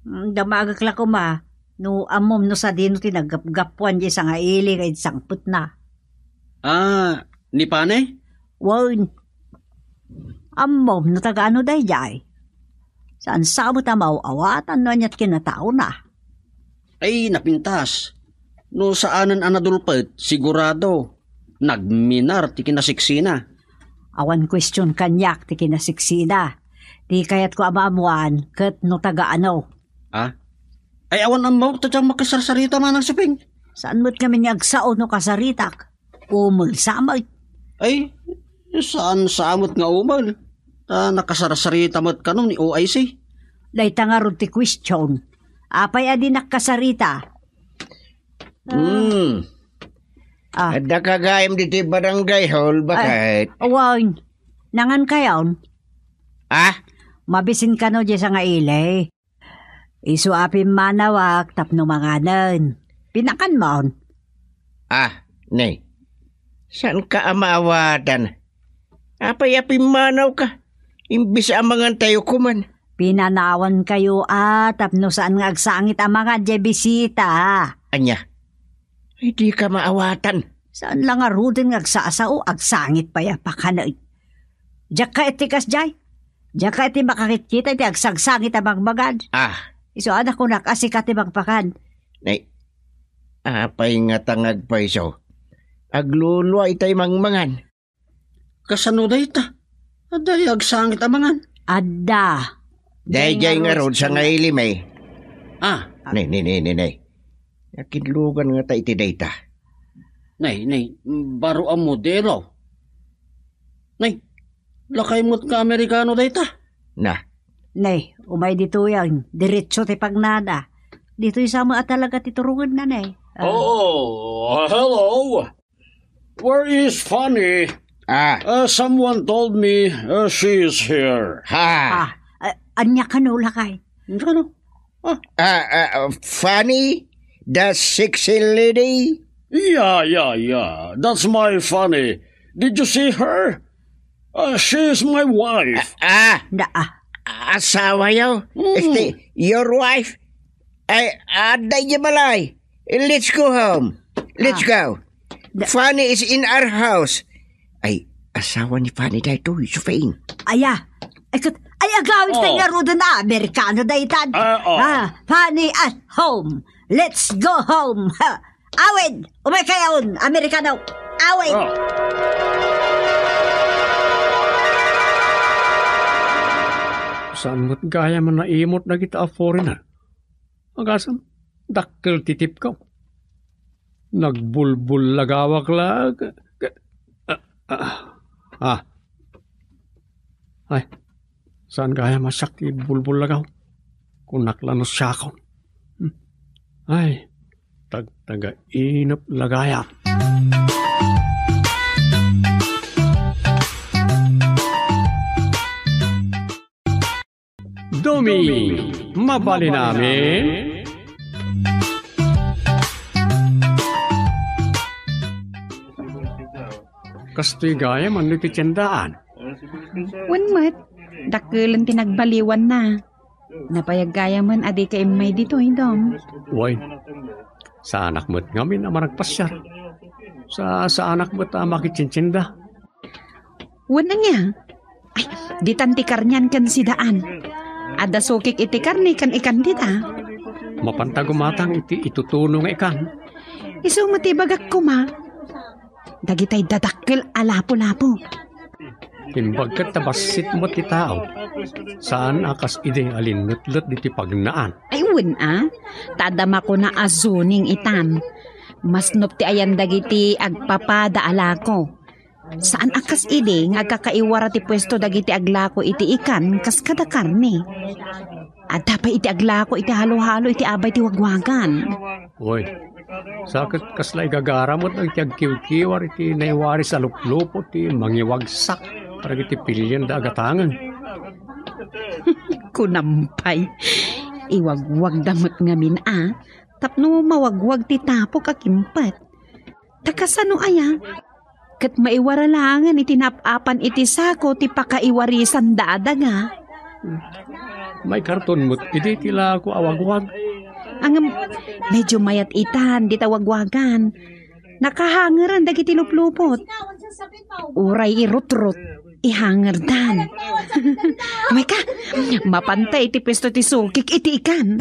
Mm, damagek la koma, no ammom no sadino ti naggapgapuan diay sangaili nga idsangpetna. Ah, ni Pane? Wen. Ammom no taga ano daydiay? Saan sa met a maaw-awatan no aniat kinataona? Ay, napintas. No saanen a nadulpet, sigurado, nagminar ti kinasiksina. Awan kuestion kaniak ti kinasiksina. Ti kayatko a maammoan ket no taga ano. Ah? Ay, awan ammok ta diak makasarsarita, Manang Suping. Saan met ngamin nga agsao no kasaritak? Umel sa met. Ay, saan sa met nga umel? Ta nakasarsarita met kano ni O I C. Dayta ngarud ti kuestion. Apay a dinak kasarita? Hmm. Ah. Adda ka gayam ditoy barangay hall, baket? Ay, awan. Nangan kayon? Ah? Mabisin kano diay sangaili. Isu a pimmanawak tapno manganen. Pinakanmon? Ah, ne. Saan ka a maawatan? Apay a pimmanaw ka? Imbis a mangan tayo kuman. Pinanawan kayo a tapno saan nga agsangit a mangan diay bisita. Ania? Ay, di ka maawatan. Saan la ngaruden nga agsasao, agsangit pay a pakanay. Diak ka iti kasdiay. Diak ka iti makakitkita iti agsagsangit a magmagad. Ah. Isu a nakunak a sika ti magpakan. Nay, apay nga ta nga agpayso? Aglulua itay mangmangan. Kasano dayta? Adda agsangit a mangan? Adda. Daydiay ngarud sangaili met. Ah. Nay, nay, nay, nay, nay. Nakinlugan ngata iti dayta. Nay, nay, baro a modelo. Nay, lakay met nga Amerikano dayta. Na. Nay, umay ditoyan, diretso ti pagnana. Ditoy sa met a talaga ti turongenna, nay. Oh, hello. Where is Fanny? Ah. Uh, someone told me, uh, she is here. Ha. Ah, uh, ania kano, lakay? Ano? Ah. Ah, ah, Fanny, the sexy lady? Yeah, yeah, yeah. That's my Fanny. Did you see her? Uh, she is my wife. Ah, ah. Na, ah. Asawa yo? Mm. Este, your wife? Ay, adda idiay balay. Let's go home. Let's Ah. go. Da- Fanny is in our house. Ay, asawa ni Fanny daytoy, Sufing. Aya. Ay, kat-, ay, agawid Oh. tayo ruden a Amerikano daytan. Ah, oh. Ah, Fanny at home. Let's go home. Ha. Awid, umay kayon, Amerikano. Awid. Oh. Saan met gayam a naimut dagita a foreigner? Agasem, dakkel ti tipko. Nagbulbullagawak la. Ka-, ka-, ah, ah, ah. Ay, saan gayam a siak ti bulbullagaw? Kunak la no siakon. Hmm. Ay, tagtagainep la gayam. Duming, mabalin amin? Kastoy gayam no iti tiendaan. Wen met, dakkelen ti nagbaliwanna. Nabayag gayamen a dika immay ditoy, Dom. Wen, saanak met ngamin a managpasiar. Sa-, saanak met a makitsintsienda. Wen ania? Ay, ditan ti karnian ken sidaan. Adda sukik iti karne ken ikan dita. Mapanta gumatang iti itutuno nga ikan. Isu met ti ibagak koma. Dagitay dadakkel a lapu-lapu. Imbag ket ta bassit met ti tao. Saan a kas idi a linnutlet diti pagnaan. Ay, wen a. Ta adda makuna a zoning itan. Masnop ti ayan dagiti agpapada a lako. Saan a kas idi nga agkakaiwara ti puesto dagiti aglako iti ikan kas kada karne. Adda pay iti aglako iti halo-halo iti abay ti wagwagan. Oy, sa ket kasla igagara met dagiti agkiwkiwar iti naiwaris a luplupo ti mangiwagsak kadagiti pilienda a gatangen. Kunam pay, iwagwagda met ngamin a, tapno mawagwag ti tapok a kimpet. Ta kasano aya? Ket maiwara laengen iti nap-apan iti sako ti pakaiwarisanda a daga. Maikarton met idi ti lako a wagwag. Ngem, medio mayat itan dita wagwagan. Nakahangeren dagiti luplupot. Uray irutrot. Ihangerdan. Amayka, mapanta iti puesto ti sukik iti ikan.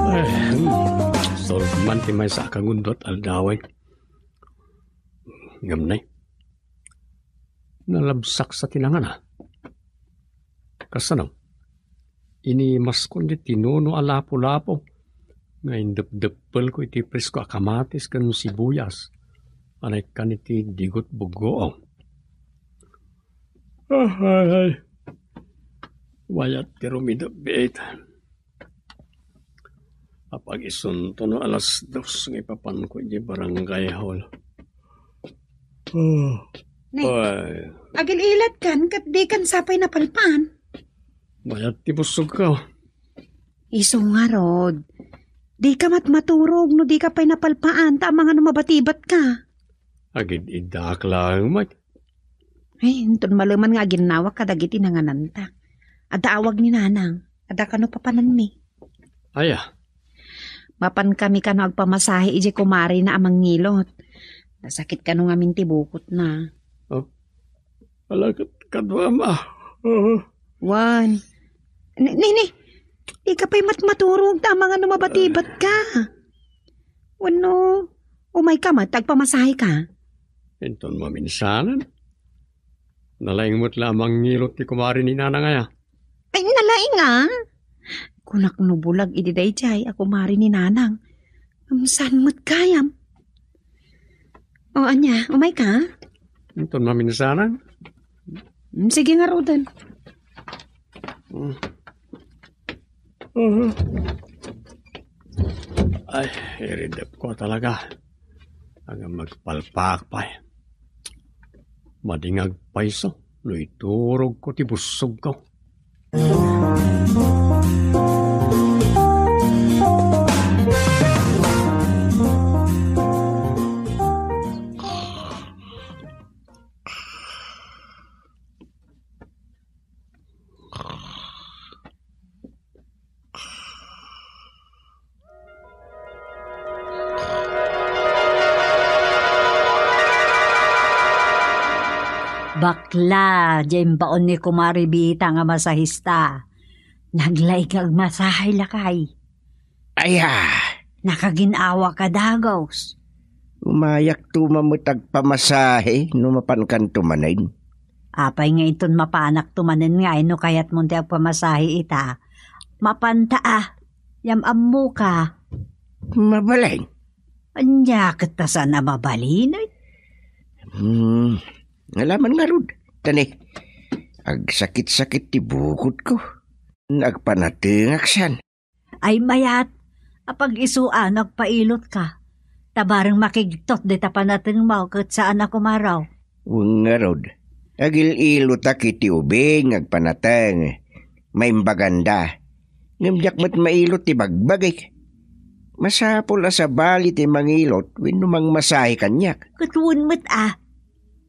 Eh, hmm. Solve man ti maysa a kagundot aldawen. Ngem nay, nalabsak sa ti nangana. Kasano? Inimaskon ti tinuno a lapu-lapu nga indepdeppelko iti presko a kamatis ken sibuyas a naikkan iti digot buggoong. Ah, ay, ay. Mayat ti rumidepdep. Apag-isunto no alas dos nga ipapanko idiay barangay hall. Oh. Ne, oy. Agil-ilatkan ket dikan sapay napalpaan. Mayat ti busogko. Isu ngarud, dika met maturog no dika pay napalpaan ta amangan no mabatibatka. Agid-iddaak laeng met. Ay, inton maleman nga aginnawak kadagiti nangananta. Adda awag ni Nanang. Adda kano papananmi. Aya? Mapan kami kano agpamasahe idiay kumarina a mangngilot. Nasakit kano ngamin ti bukotna. Oh. Ala, ket kaduam, ah. Oh. Wen. Ni, ni, ni. Dika pay met maturog ta amangan no mabatibatka. Wenno, umayka met, agpamasaheka. Inton maminsanan. Nalaing met la a mangngilot ti kumari ni Nanang aya. Ay, nalaing a? Kunak no bulag idi daydiay a kumari ni Nanang. Ngem saan met gayam? O, ania, umayka? Inton maminsanan. Mm, sige ngaruden. Mhm. Ay, iridep ko talaga. Ang magpalpak pay. Madingag pay so, no iturog ko ti bussog ko. Bakla, diay imbaon ni Kumare Bita nga masahista. Naglaig nga agmasahe, lakay. Aya! Nakagin-awa ka, dagus. Umayakto man met agpamasahe no mapankanto manen. Apay nga inton mapanakto manen ngay no kayatmon ti agpamasahe ita? Mapanta a. Yam-ammoka. Mabalin. Ania ket ta saan a mabalin, ay? Hmm, alaman ngarud. Tani, agsakit-sakit ti bukodko. Agpanatengak san. Ay mayat, apag-isuan no agpailotka. Ta bareng makigtot dita panatengmo ket saan a kumaro. Wen ngarud, agil-ilotak iti ubing nga agpanateng. Maimbaganda. Ngem diak met mailot ti bagbagik. Masapul a sabali ti mangilot wenno mangmasahe kaniak. Ket wen met a.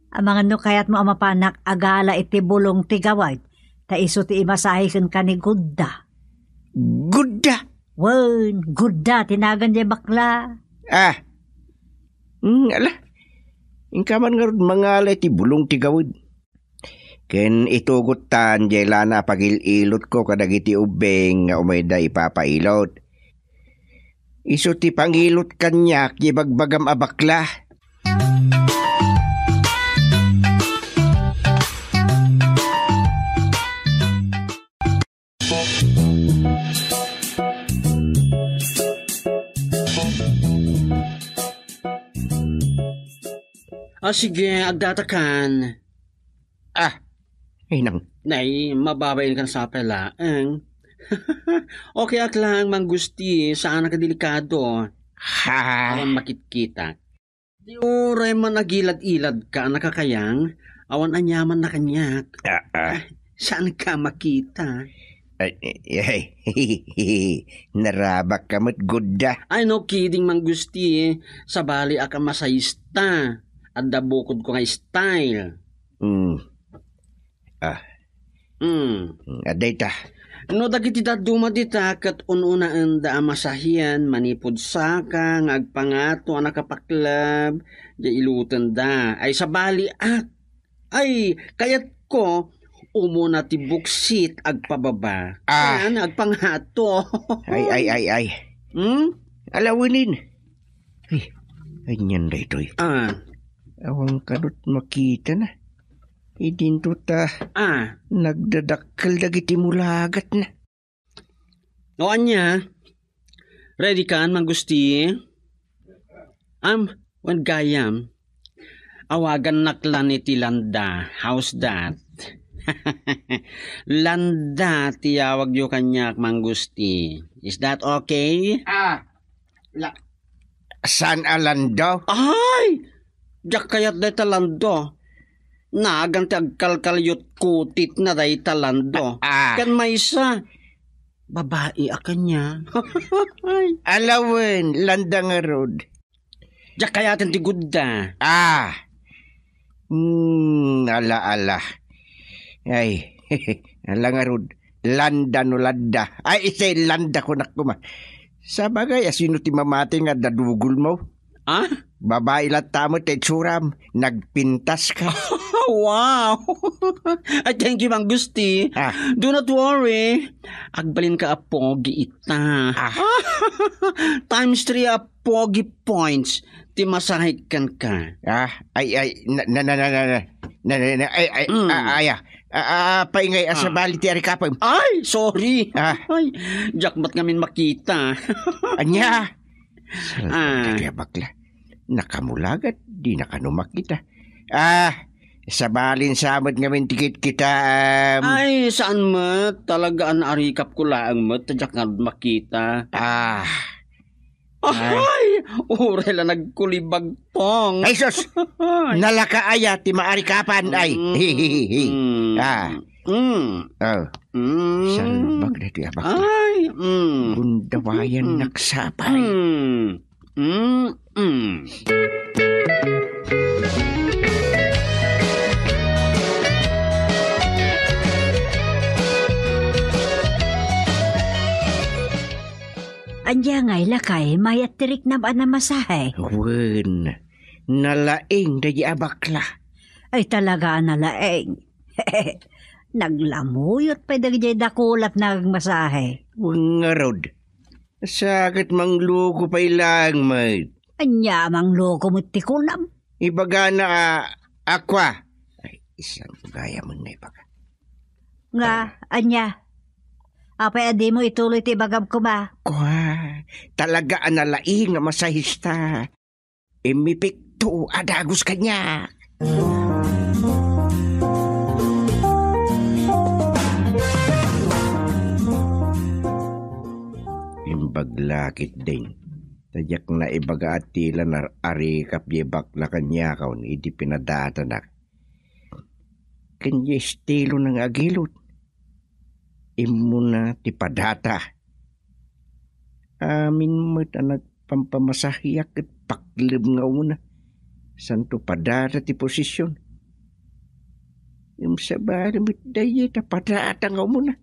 Amangan no kayatmo a mapanak agala iti bulong ti gawad, ta isu ti imasahe kenka ni Gudda. Gudda? Wen, Gudda ti nagan diay bakla. Ah. Hmm, ala. Inka man ngarud mangala iti bulong ti gawad. Ken itugottan diay lana a pagil-ilotko kadagiti ubbing nga umayda ipapailot. Isu ti pangilot kaniak ti ibagbagam a bakla. Ah, sige, agdatakan. Ah, Inang. Nay, mababain kan sapay laeng. Okay ak lang, Mang Gusti, saan ka delikado. Ha? Awan makitkitak. Di uray man agilad-ilad ka a nakakayang, awan aniaman na kaniak. Ah, ah. Saan ka makita? Ay, ay, ay. Narabak ka met, Gudda. Ay, no kidding, Mang Gusti. Sabali ak a masahista. Adda bukod ko nga style. Hmm. Ah. Hmm. Hmm, adda ita. No dagiti dadduma dita ket un-unaenda a masahian manipud saka nga agpangato a nakapakleb, diay ilotenda. Ay sabali ak. Ay, kayatko, umuna ti buksit agpababa. Ah. Ayan, agpangato. Ay, ay, ay, ay. Hmm? Alawinin. Ay, anian daytoy? Ah. Awan kadut makita na. Idinto ta Ah. nagdadakkel dagiti mulagat na. O ania? Ready kan, Mang Gusti? Am, wen gayam. Awagannak la ni ti Landa. How's that? Landa ti awagyo kaniak, Mang Gusti. Is that okay? Ah, la-, Saan a Lando? Ay! Diak kayat dayta Lando. Nagan ti agkalkalyot kutitna dayta Lando. Ah. Ken maysa, babai a kaniak. Alawen, Landa ngarud. Diak kayaten ti Gudda. Ah. Hmm, ala, ala. Ay, ala ngarud. Landa no Landa. Ay, isay Landa kunak koma. Sabagay, asino ti mamati nga dadugol mo? Ah? Babai latta met ti itsuram. Nagpintas ka. Wow! Ay, thank you, Mang Gusti. Ah. Do not worry. Agbalin ka a pogi ita. Ah. Times three a pogi points ti masahek kenka. Ah, ay, ay, na, na, na, na, na, na, na, na, ay, ay, Mm. ah, ay, ah, ah, ah, paingay, ah, Ah. sabali ti arikapem. Ay, sorry. Ah. Ay, diak met ngamin makita. Ania? Salakit Ah. ti bakla. Nakamulagat, di na kano makita. Ah, Sabalin sa met ngamin ti kitkitaem. Ay, saan met. Talaga a naarikapko laeng met, ta diak ngarud makita. Ah. Ay. Ay, uray la nagkulibagtong. Ay, sus! Ay. Nalaka aya ti maarikapan. Ay, mm, hihihihi. Mm. Ah. Mm. Oh. Mm. Salbag na ti abak. Ay, mm. Gundawayan, mm, naksapay. Mm. Mm-mm. Ania ngay, lakay, mayat ti riknam a namasahe? Wen, nalaing daydi a bakla. Ay, talaga a nalaing. Naglamuyot pay dagiti dakulat nga agmasahe. Wen ngarud, sa ket mangloko pay laeng met. Ania a mangloko met ti kunam? Ibagana a, a kua. Ay, isan gayam nga ibaga. Nga, ah, ania? Apay a dimo ituloy ti ibagam koma? Kua, talaga a nalaing nga masahista. Imipikto a dagus kaniak. Imbag la ketdin, ta diak naibaga a ti la nar-arikap diay bakla kaniakon idi pinadatanak. Ken diay estilona nga agilot, immuna ti padata. Amin met a nagpampamasahiak ket pakleb nga umuna. Santo padata ti posision. Ngem sabali met dayta padata nga umuna.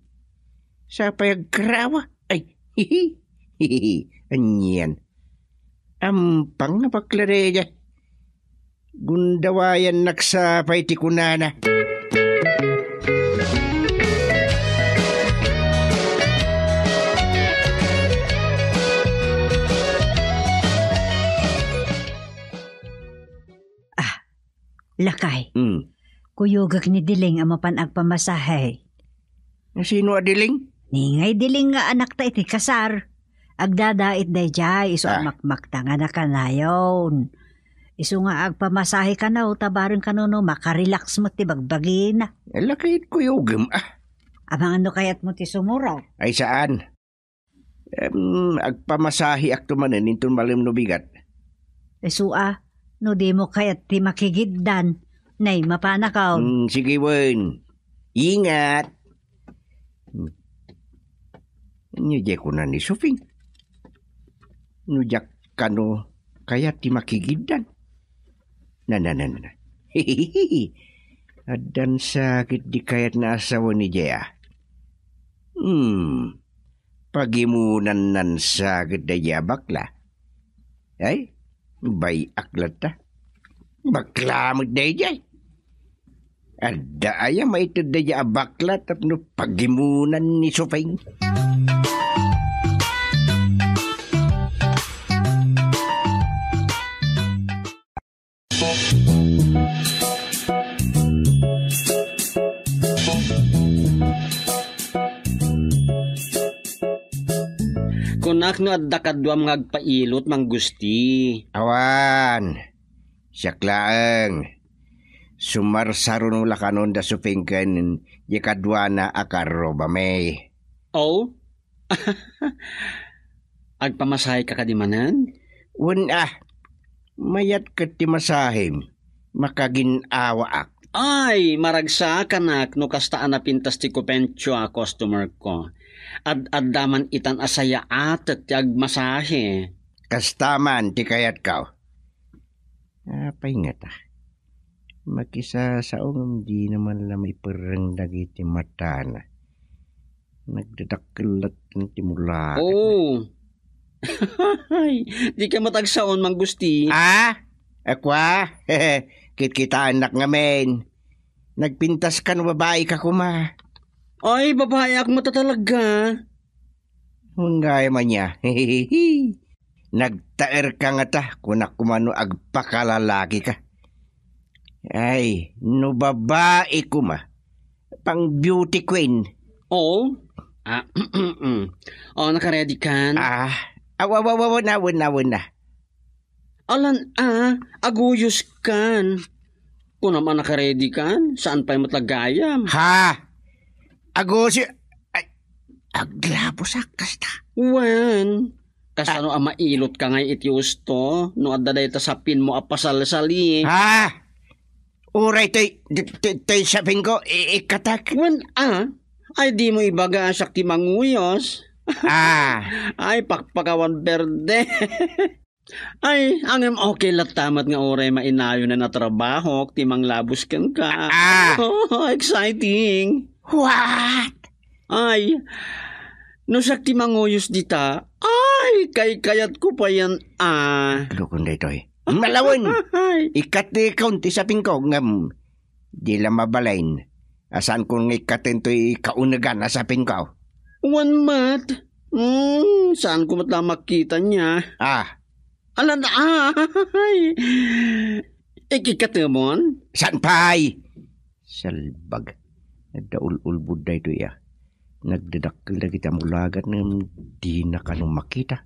Sapay agkarawa. Ay, hihi, hihi, anian. Ampang nga bakla dayta. Gundawayannak sapay ti kunana. Ah, lakay. Hmm. Kuyogek ni Diling a mapan agpamasahe. Sino a Diling? Ni ngay Diling nga anakta iti kasar. Agdadait daydiay, isu a, ah, makmakta nga nakanayon. Isu nga agpamasahe kano, ta bareng kano no makarelax met ti bagbagina. Ala, ket kuyogem, ah. Amangan no kayatmo ti sumurot? Ay, saan. Em, agpamasaheakto manen inton malem no bigat. Isu a, no dimo kayat ti makigiddan, nay, mapanakon. Hmm, sige, wen. Ingat. Hmm. Ania diay kuna ni Suping? No diak kano kayat ti makigiddan. Na, na, na, na, na. Addan sa ket di kayat nga asawa ni Jea. Hmm. Pagimunan nan sa ket daydiay a bakla. Ay, bay-ak latta. Bakla met daydiay. Adda aya maited daydiay a bakla tapno pagimunan ni Suping. Kunak no adda kaduam nga agpailot, Mang Gusti. Awan. Siak laeng. Sumarsaruno la kanon da Suping ken diay kaduana a karrubami. Oh? Agpamasaheka kadi manen? Wen a, mayat ket ti masahem, makagin-awaak. Ay, maragsakanak no kasta a napintas ti kupentio a customer ko. Ad-adda man itan a sayaatek ti agmasahe. Kasta man ti kayatko. Apay ngata? Makisasao ngem dina man la maiperreng dagiti matana. Nagdadakkel latta ti mulaketna. Oh. Dika met agsaon, Mang Gusti. Ah? Akua? Kitkitaennak ngamin. Nagpintaska no babaika koma? Ay, babaeak met talaga. Wen gayam ania. Nagtaerka ngata, kunak koma no agpakalalakika. Ay, no babai koma, pang beauty queen. Oo. Ah, oh, nakaready kan? Ah, aw, aw, aw, aw, awan, awan, awan na. Alan a, aguyos kan. Kunam a nakaready kan, saan pay met la gayam? Ha? Agusi, ay, aglabusak kasta. Wen, kasano a mailot ka ngay iti usto no adda dayta sapinmo a pasalsali? Ha? Uray toy, toy, toy sapingko, i-, ikkatak. Wen, a, ay dimo ibaga a siak ti manguyos. Ah. Ay, pakpakawan berde. Ay, ngem okay latta met nga uray mainayonen a trabahok ti manglabus kenka. Ah. Oh, exciting. What? Ay, no siak ti manguyos dita, ay, kaykayatko payen, ah. Lukon daytoy. Malawen. Ay. Ikkatekon ti sapingko, ngem di la mabalin a saanko nga ikkaten toy kaunegan a sapingko. Wen met. Hmm, saanko met la makita nia. Ah. Alan, ay. Ikikatemon? Saan pay? Salbag. Adda ul-ulbod daytoy a. Nagdadakkel dagiti amulagat ngem dina kano makita.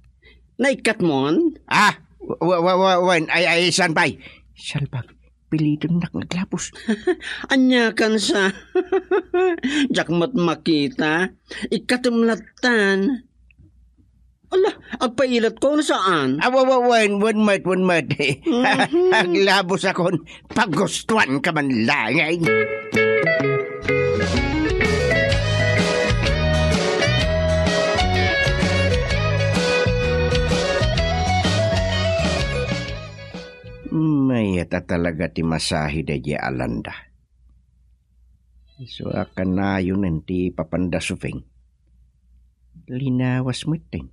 Naikkatmon? Ah, wa-, wa-, wa-, wen, ay, ay, saan pay? Salbag, pilitonnak nga aglabus. Ania kansa? Diak met makita. Ikkatem lattan. Ala, agpailatko, no saan? Ah, wa-, wa-, wen, wen met, wen met. Mhm. Aglabusakon, pagustuanka man laeng. Mayat a talaga ti masahe daydiay a landa. Isu a kanayonen ti papanda supeng. Linawas metten.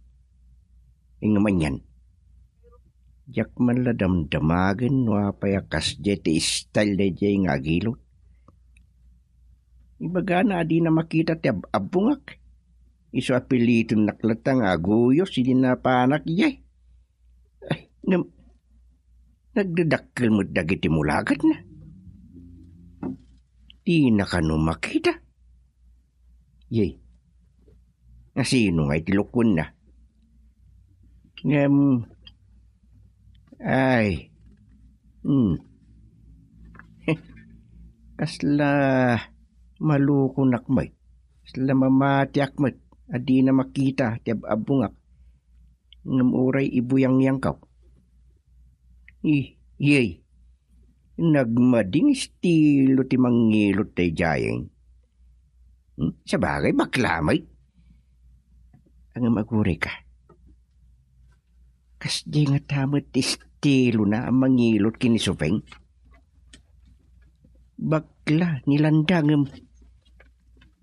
Ngem anian? Diak man la damdamagen no apay a kasdiay ti style daydiay nga agilot. Ibagana a dina makita ti ab-, abbungak. Isu a pilitonnak latta nga aguyos idi napanak idiay. Ay, ngem, nagdadakkel met dagiti mulagatna. Dina kano makita. Yay. Nga sino nga iti lukuenna? Ngem, ay, hmm. Kasla malukonak met. Kasla mamatiak met a dina makita ti ab-abbungak. Ngem uray ibuyangyangko. I-, iyay, nagmading estilo ti mangilot daydiay. Hmm? Sabagay, bakla met. Ngem agurayka. Kasdiay ngata met ti estilona a mangilot ken ni Supeng? Bakla ni Landa ngem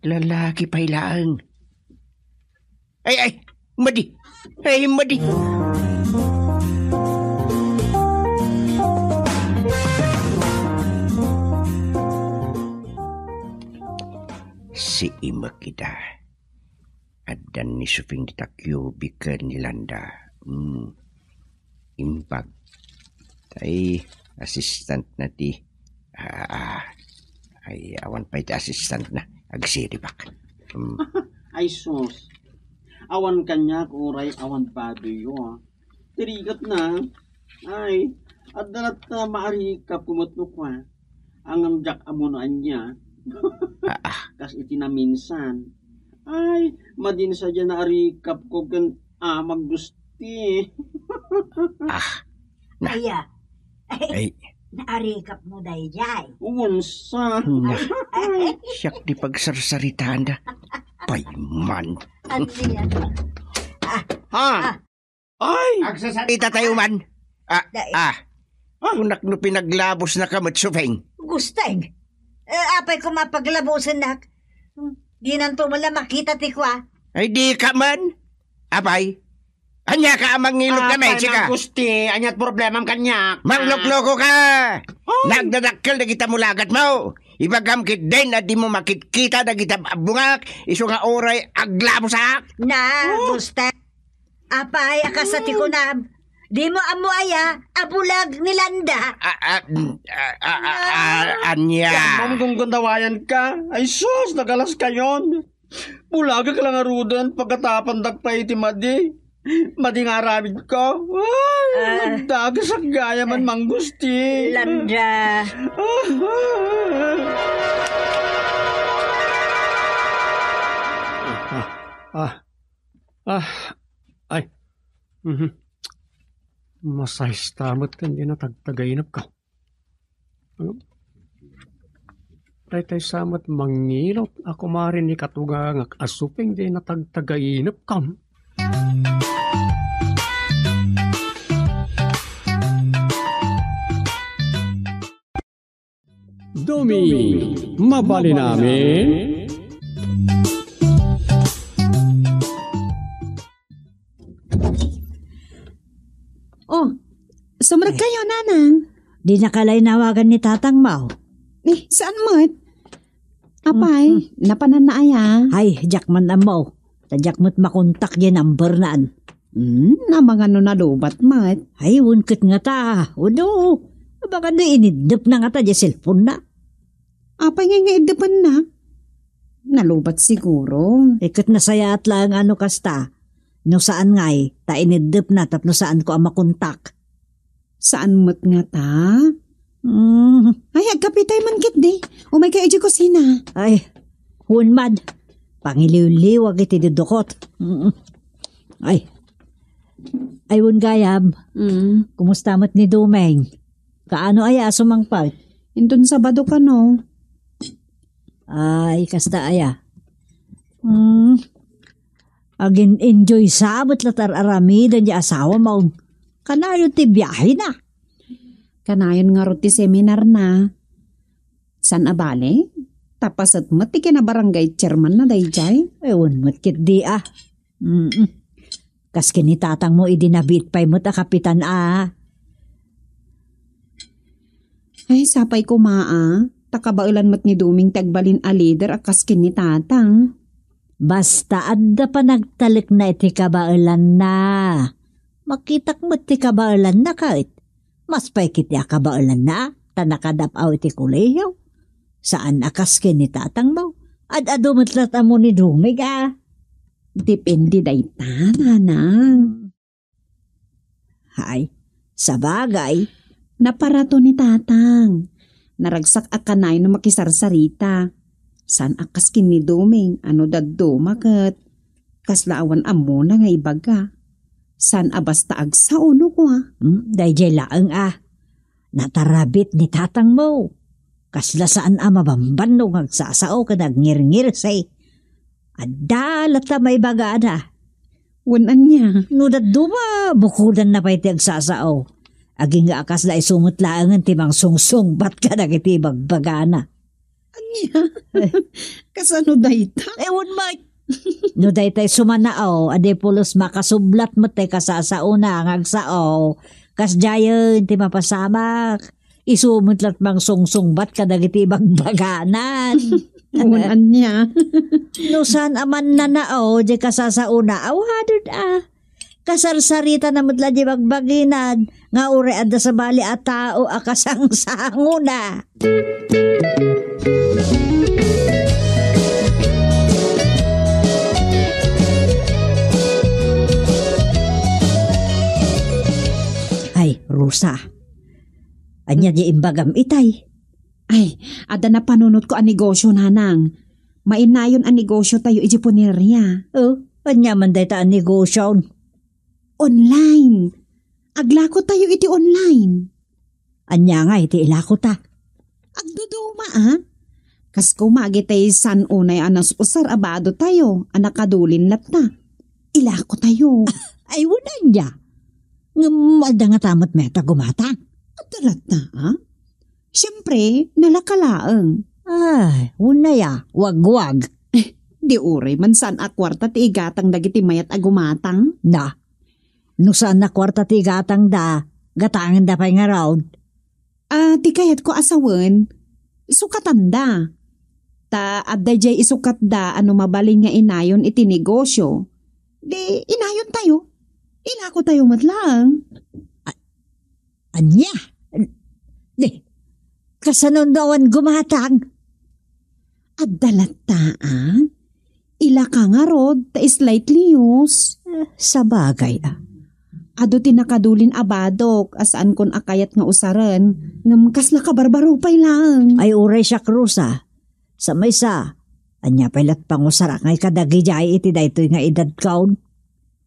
lalaki pay laeng. Ay, ay, madi. Ay, madi. Siimek ida. Addan ni Suping dita Q B ken ni Landa. Hmm. Imbag. Ay, assistant na ti, ah, ah. Ay, awan pay ti assistant na. Agsiribak. Hmm. Ay, sus. Awan kaniak, uray awan badoyyo, ah. Ti rigat na, ay, adda latta maarikapko met no kua. Ngem diak ammo no ania. Ah, ah. Kas iti naminsan. Ay, madin sadiay naarikapko ken Amag Gusti. Ah, na. Aya. Ay. Naarikapmo daydiay. Unsa? Na. Ay. Siak ti pagsarsaritaanda. Payman. Ania? Ah, Ha? ah. Ay! Agsasarita tayo man. Ah, Dai. ah. Ah. Kunak no pinaglabosnaka met, Suping. Gusteng. Eh, apay koma paglabosennak? Dinanto man la makita ti kua. Ay, dika man. Apay. Ania ka a mangilot ka, Apay, Mexica? Mang Gusti, aniat problemam kaniak? Mangloklokoka! Ay! Nagdadakkel dagita mulagatmo. Ibagam ketdin a dimo makitkita dagita abbungak, isu nga uray aglabosak. Na, Oh. Gusteng. Apay a kasta ti kunam? Dimo ammo aya a bulag ni Landa? Ah, ah, mm, ah, ah, ah, ah, ania? Diak man gunggundawayan ka. Ay sus, nagalas kayon. Bulagek la ngaruden, pagatapandak pay iti madi. Madi nga aramidko. Ay, ah, nagdagasak gayam a manggusti. Landa. Ah, ah, ah, ay. Mhm. Masaysta met ken di natagtagainepko. Daytoy sa met mangilot a kumari ni katugangak a suping di natagtagainepkon. Dumi, mabalin amin? Oh, sumrek kayo, Nanang. Di nakalaynawagan ni tatang mo. Eh, saan met? Apay, mhm, napananna aya? Ay, diak man ammo. Ta diak met makontak diay numbernan. Hmm, amangan no nalubat met. Ay, wen ket ngata. Uno, baka no iniddepna ngata diay cellphone na. Apay nga nga iddepenna? Nalubat siguro. Eh, ket nasayaat laeng a no kasta. No saan ngay, ta iniddepna tapno saanko a makontak. Saan met ngata? Mm. Ay, agkapitay man ketdi. Umay kayo idiay kusina. Ay, wen man. Pangiliwliwag iti dudukot. Mm. Ay. Ay, wen gayam. Mm. Kumusta met ni Dumeng? Kaano aya a sumangpet? Inton Sabado kano. Ay, kasta aya. Mm. Agin-enjoy sa met la ti ar-aramiden ti asawam. Kanayon ti biahena. Kanayon ngarud ti seminarna. Saan a bale? Ta paset met ti kinabarangay chairmanna daydiay. Ay, wen met ketdi a. Mm-mm. Kas ken ni tatangmo idi nabiit pay met a kapitan a. Ay, sapay koma a, ta kabaelan met ni Duming ti agbalin a leader a kas ken ni tatang. Basta adda panagtalekna iti kabaelanna. Makitak met ti kabaelanna ket. Mas pay ket ti a kabaelanna, ta nakadap-aw iti kolehio. Saan a kas ken ni tatangmo. Ad-adu met latta mo ni Duming a. Depende dayta, nanang. Hay, sabagay. Naparato ni tatang. Naragsak a kanayon no makisarsarita. Saan a kas ken ni Duming, a no dadduma ket kasla awan ammona nga ibaga. Saan a basta agsao no kua. Hmm, daydiay laeng a. Natarabit ni tatangmo. Kasla saan a mabambanno nga agsasao ken agngirngirse. Adda latta maibagada. Wen ania? No dadduma, bukodanna pay ti agsasao. Agingga a kasla isu met laengen ti mangsungsungbat kadagiti ibagbagana. Ania? Kasano dayta? Ewan met. No daytay sumanao, a di pulos makasublat met ti kasasaona nga agsao. Kasdiayen ti mapasamak. Isu met la't mangsungsungbat kadagiti ibagbaganan. Wen ania? No saan a mannanao, di kasasaona, awadon a. Kasarsaritana met la di bagbaginan, nga uray adda sabali a tao a kasangsangona. Ay, Rosa. Ania di imbagam itay? Ay, adda napanunotko a negosyo, nanang. Mainayon a negosyo tayo iti puneria. Oh, ania man dayta a negosyo? Online. Aglako tayo iti online. Ania nga iti ilako ta? Agduduma, a? Kas koma agitay saan unay a nas-usar a bado tayo a nakadulin latta. Ilako tayo. Ay, wen ania? Ngem adda nga ta met mayat a gumatang? Adda latta, a? Siempre, nalaka laeng. Ay, wen aya, wagwag. Eh, di uray man saan a kuarta ti igatang dagiti mayat a gumatang? Na, no saan a kuarta ti igatangda, gatangenda pay ngarud. Ah, ti kayatko a sawen, sukatanda. Ta adda jay isukatda a no mabalin nga inayon iti negosyo, di inayon tayo. Ilako tayo met laeng. A-, ania? Di, kasano no awan gumatang? Adda latta, a? Ilaka ngarud, ta slightly used. Sabagay, a. Adu ti nakadulin a badok a saankon a kayat nga usaren, ngem kasla kabarbaro pay laeng. Ay, uray siak, Rosa. Sa maysa, ania pay lat pangusarak ngay kadagidiay iti daytoy nga edadkon?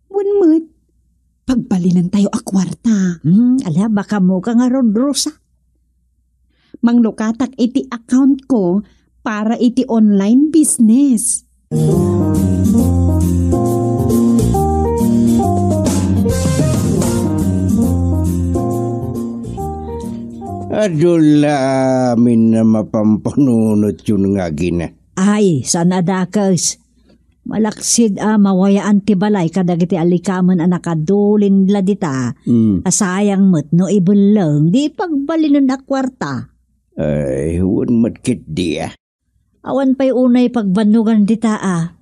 Wen met, pagbalinentayo a kuarta. Hmm, ala, makaammoka ngarud, Rosa. Manglukatak iti account ko para iti online business. Adu la amin a mapampanunotyon nga agina. Ay, saan a dakes. Malaksid a mawayaan ti balay kadagiti alikamen a nakadulin la dita, Mm. a sayang met no ibelleng, di pagbalinen a kuarta. Ay, wen met ketdi, a. Awan pay unay pagbannogan dita, a.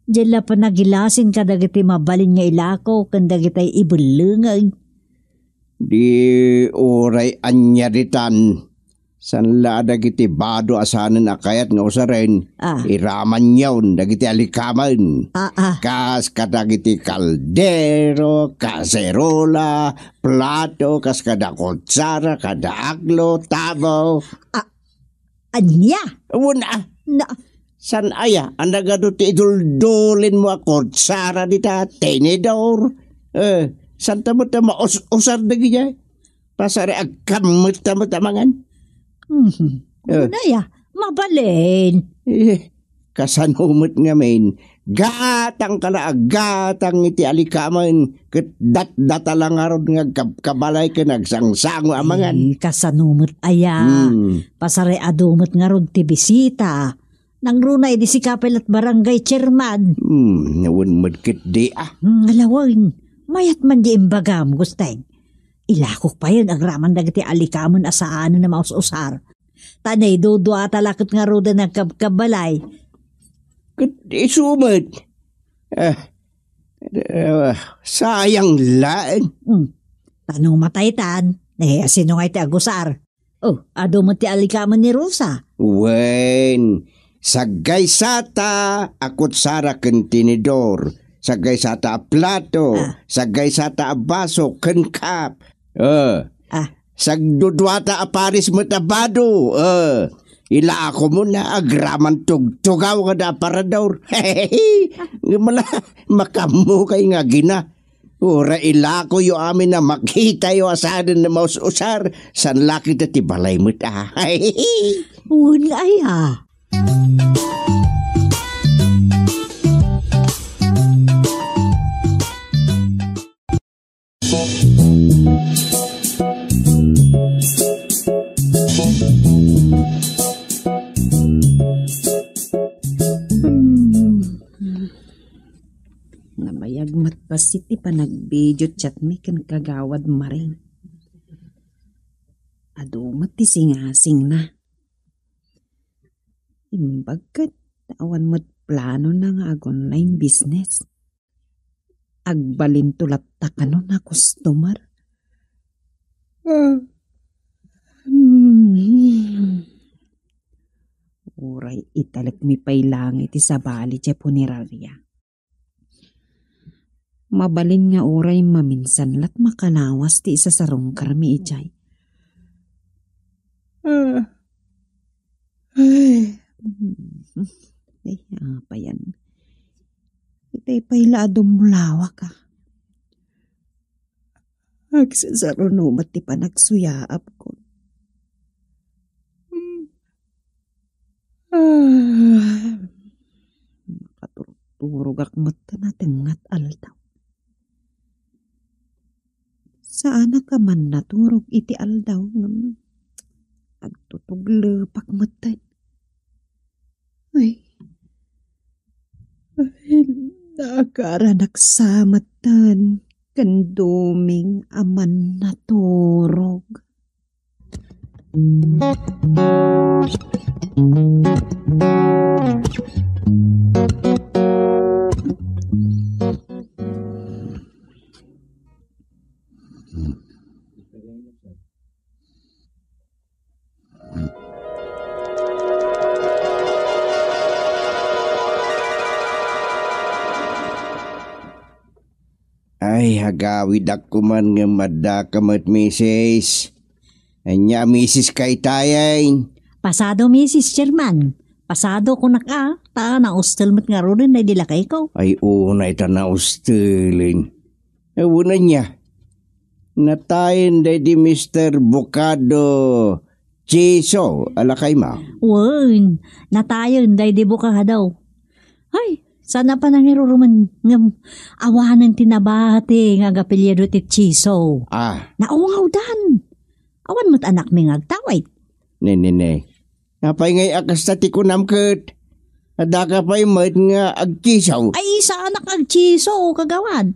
Diay la panagilasin kadagiti mabalin nga ilako ken dagitay ibellengeg. Di uray ania ditan. Saan la a dagiti bado a saanen a kayat nga usaren, Ah. iramanyon dagiti alikamen. Ah, ah. Kas kadagiti kaldero, kaserola, plato, kas kada kutsara, kada aklo, tabo. Ah, ania? Wen, a. Na- Saan aya a nagadu ti iduldulinmo a kutsara dita, tinidor? Eh, saan ta met a maus-usar dagidiay? Pasar agkammetta met a mangan. Mhm. Eh. Ano ya? Mabalin. Eh, kasano met ngamin? Gatang ka la, gatang iti alikamen, ket datdata la ngarud nga agkabkabalay ken agsangsango a mangan. Eh, kasano met aya? Hmm. Pasar adu met ngarud ti bisita. Nangruna idi sika pay lat barangay chairman. Hmm, wen met ketdi, a. Hmm, ala wen. Mayat man di imbagam, Gusteng. Ilakok payen agraman dagiti alikamen a saanen a maus-usar. Ta naiduduata la ket ngaruden agkabkabalay. Ket isu met. Ah, ah, sayang laeng. Hmm. Ta no mataytan, eh, sino ngay ti agusar? Oh, adu met ti alikamen ni Rosa. Wen, saggaysata a kutsara ken tinidor, saggaysata a plato, Ah. saggaysata a baso ken cup. Eh, Ah. sagduduata a pares met a bado. Eh, ilako mo na agraman tugtugaw nga da aparador. Ngem ala, makaammo kay nga agina. Uray ilakoyo amin a makitayo a saanen a maus-usar, saan la ketdi ti balay met a. Wen aya. Hmm. Nabayag met bassit ti panag-video chat mi ken Kagawad Maring. Adu met ti singasingna. Imbag ket awan met planona nga ag-online business. Agbalinto latta kano a customer. Ah. Hmm. Uray italekmi pay laeng iti sabali ti puneraria. Mabalin nga uray maminsan lat makalawas ti isasarungkarmi idiay. Ah. Ay. Ay, apayan. Itay pay la a dumlawak, a. Agsasaruno met ti panagsuyaapko. Hmm. Ah. Makaturturogak met ti natengngat aldaw. Saanak a mannaturog iti aldaw ngem agtutuglepak metten. Ay. Ay, nakaranak sa metten ken duming a mannaturog. Ay, agawidak koman ngem addaka met, misis. Ania, misis ka itayen? Pasado, misis, chairman. Pasado kunak a, ta naustel met ngaruden daydi lakayko. Ay, unay ta naustelen. Wen ania? Natayen daydi Mister Bocado Chiso a lakaymo? Wen, natayen daydi Bocado. Ay, saan a panangirurumen ngem awanen ti nabati nga agapelyido ti Chiso. Ah. Naungawdan. Awan met anakmi nga agtawid. Ne, ne, ne. Apay ngay a kasta ti kunam ket? Addaka pay met nga agchiso? Ay, saanak agchiso, kagawad.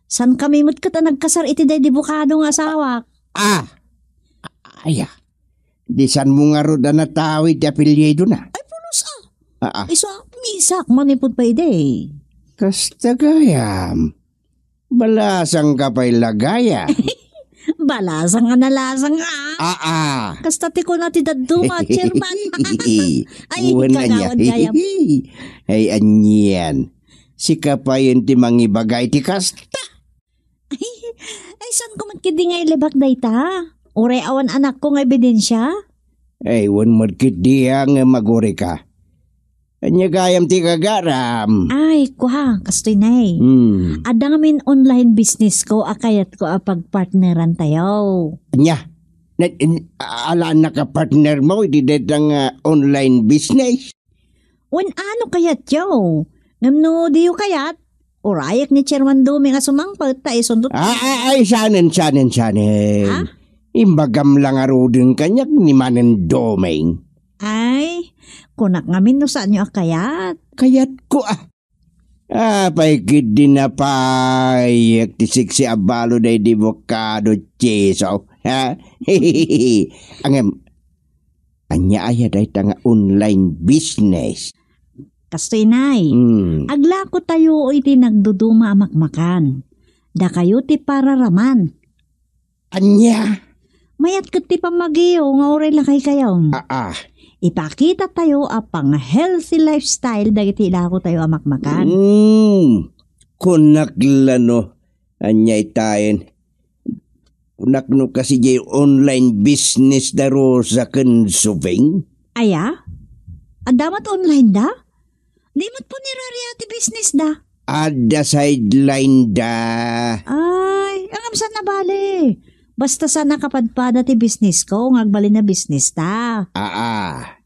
Saan kami met ket a nagkasar iti daydi Bocado nga asawak? Ah! Aya, di sanmo ngarud a natawid ti apelyidona? Ay, pulos a. Ah, ah. Isu a, misak manipud pay idi. Kasta gayam. Balasang ka pay la gayam. Balasang a nalasang a. Ah, ah. Kasta ti kuna ti dadduma, chairman. Ay, wen ania, kagawad gayam. Ay, anian. Sika payen ti mangibaga iti kasta. Ay, ay, saan ko met ketdi nga ilibak dayta? Uray awan anakko nga ebidensia? Ay, wen met ketdi a nga magurika. Ania gayam ti gagaram? Ay, kua, kastoy nay. Hmm. Adda ngamin online business ko a kayatko a pagpartneran tayo. Ania? Na, in, a-, ala nakapartner mo iti dayta nga online business? Wen ano kayatyo? Ngem no diyo kayat, urayek ni Chairman Dumi nga sumangpet ta isunod. Ah, ah, ay, sanen, sanen, sanen. Ha? Imbagam lang ngaruden kaniak ni Manen Doming. Ay, kunak ngamin no saanyo a kayat. Kayatko, ah. Apay ketdi napayek ti siksi a balo daydi Bocado Chiso, ha? Ngem, ania aya dayta nga online business? Kastoy, nay. Hmm. Aglako tayo iti nagduduma a makmakan. Dakayo ti pararaman. Ania? Mayat ket ti pammagiyo nga uray lakaykayo. Ah, ah. Ipakita tayo a pang-healthy lifestyle dagiti ilako tayo a makmakan. Hmm. Kunak la no. Ania itayen? Kunak no kasi jay online business da Rosa ken Subing? Aya? Adda met online da? Di met puniraria ti business da. Adda sideline da. Ay, ngem saan a bale. Basta saan a kapadpada ti business ko, nga agbalin a business ta. Aa.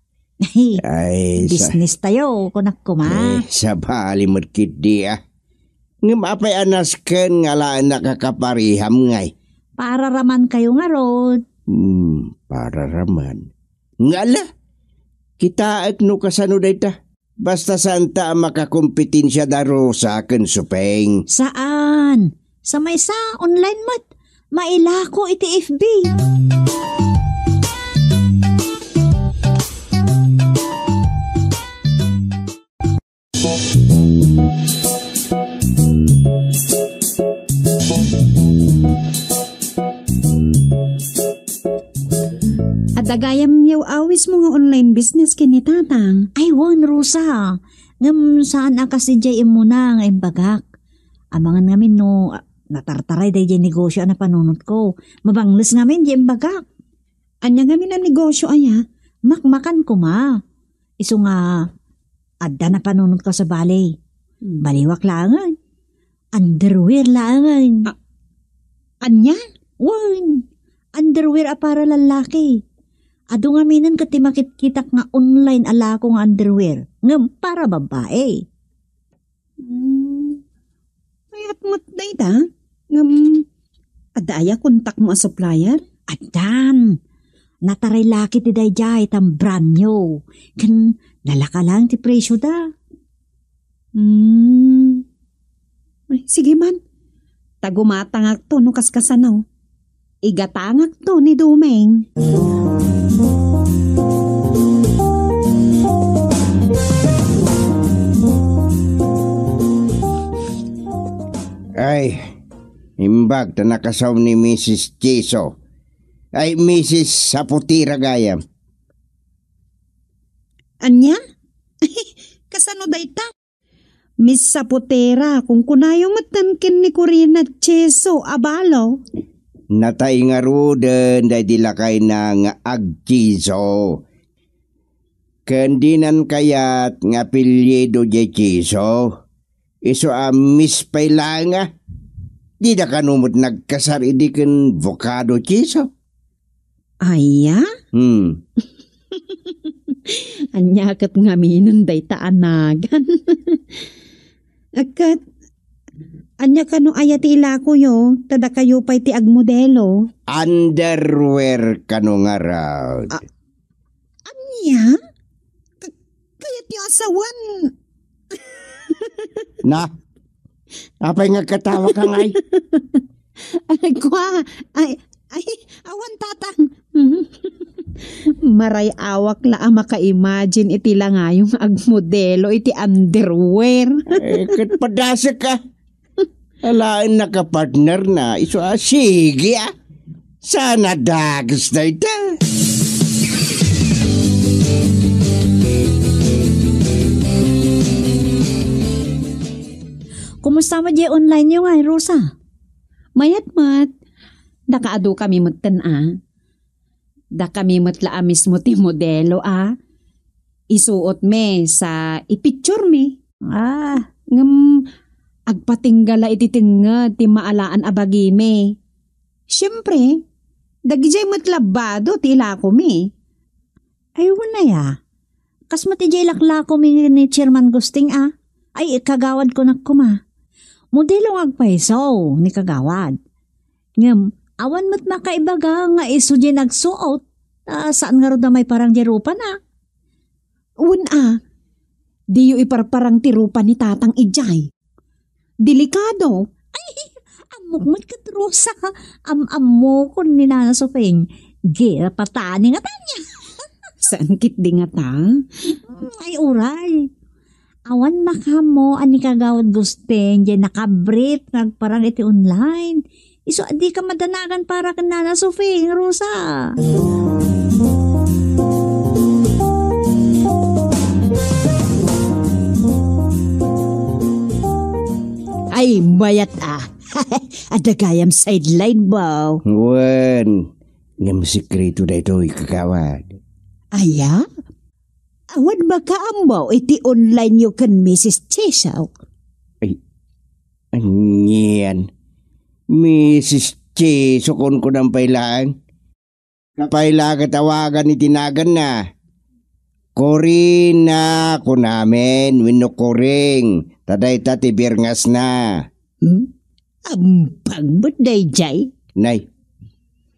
Ay, sa- Business tayo, kunak koma. Eh, sabali met ketdi, ah. Ngem apay a nasken nga alaen a kakapariham ngay? Pararaman kayo ngarud. Hmm, pararaman. Ngala, kitaek no kasano dayta. Basta saanta a makakompetensia da Rosa ken Supeng. Saan? Sa maysa, online met. Mailako iti F B. Adda gayam yaw-awismo nga online business ken ni Tatang? Ay, wen, Rosa. Ngem saan a kas idiay immuna nga imbagak. Amangan ngamin no, ah, natartaray daydiay negosio a napanunotko. Mabangles ngamin diay imbagak. Ania ngamin a negosio aya? Makmakan koma. Isu nga, adda napanunotko sabali. Hmm. Baliwak laengen. Underwear laengen. A-, ania? Wen, underwear a para lallaki. Adu ngaminen ket ti makitkitak nga online a lako nga underwear, ngem para babbai. Hmm. Kayat met dayta? Ngem, adda aya kontakmo a supplier? Addan. Nataray laki ti daydiay tan brand new. Ken nalaka lang ti presyo da. Hmm. Ay, sige man. Ta gumatangakto no kaskasano. Igatangakto ni Dumeng. Ay, imbag ta nakasaw ni Misis Chiso. Ay, Misis Saputira gayam. Ania? Kasano dayta? Miss Sapotera, kunkunayo metten ken ni Corina Cheso a balo. Natay ngaruden daydi lakayna nga agcheso. Ken dinan kayat nga apelyido diay Cheso. Isu a Miss pay laeng a. Dida kano met nagkasar idi ken Bocado Cheso? Aya? Hmm. Ania ket ngaminen dayta a nagan? Ket, ania kano aya ti ilakoyo? Ta dakayo pay ti agmodelo. Underwear kano ngarud. A-, ania? Ka-, kayatyo a sawen? Na? Apay nga agkatawa ka ngay? Ay, kua. Ay, ay, awan, Tatang. Maray-awak la a maka-imagine iti langayo nga agmodelo iti underwear. Eh, ket padasek ka. Alaen nakapartner na, isu a, sige, ah. Saan a dakes dayta? Kumusta met diay online yo ngay, Rosa? Mayat met. Dakaadu kami metten a. Dakami met la a mismo ti modelo a isuotmi sa i-picturemi. Ah, ngem agpatingga la iti tengnged ti maalaan a bagimi. Siempre, dagidiay met la bado ti ilakomi. Ay, wen aya. Kas met idiay laklakomi ni Chairman Gusting a. Ay, kagawad, kunak koma. Modelo nga agpayso ni kagawad. Ngem, awan met makaibaga nga isu diay nagsuot, ta saan ngarud a maiparang diay rupana. Wen a, diyo iparparang ti rupa ni Tatang idiay. Delikado. Ay, ammok met ket, Rosa. Am-ammokon ni Nana Soping. Gira patani nga tanya. Saan ketdi ngata? Mm, ay, uray. Awan makaammo a ni Kagawad Gusting diay nakabrief nga agparang iti online. Isu a dika madanagan para ken Nana Sofie, Rosa. Ay, mayat a. Adda gayam sideline mo. Wen, ngem sekreto daytoy, kagawad. Aya? Awan makaammo iti online yo ken Misis Cheso. Ay, anian? Misis Cheso, kunkunam pay laeng. Apay la ket awagan iti naganna? Corina, kunamin, wenno Kuring, ta dayta ti birngasna. Hmm? Ampag met daydiay? Nay,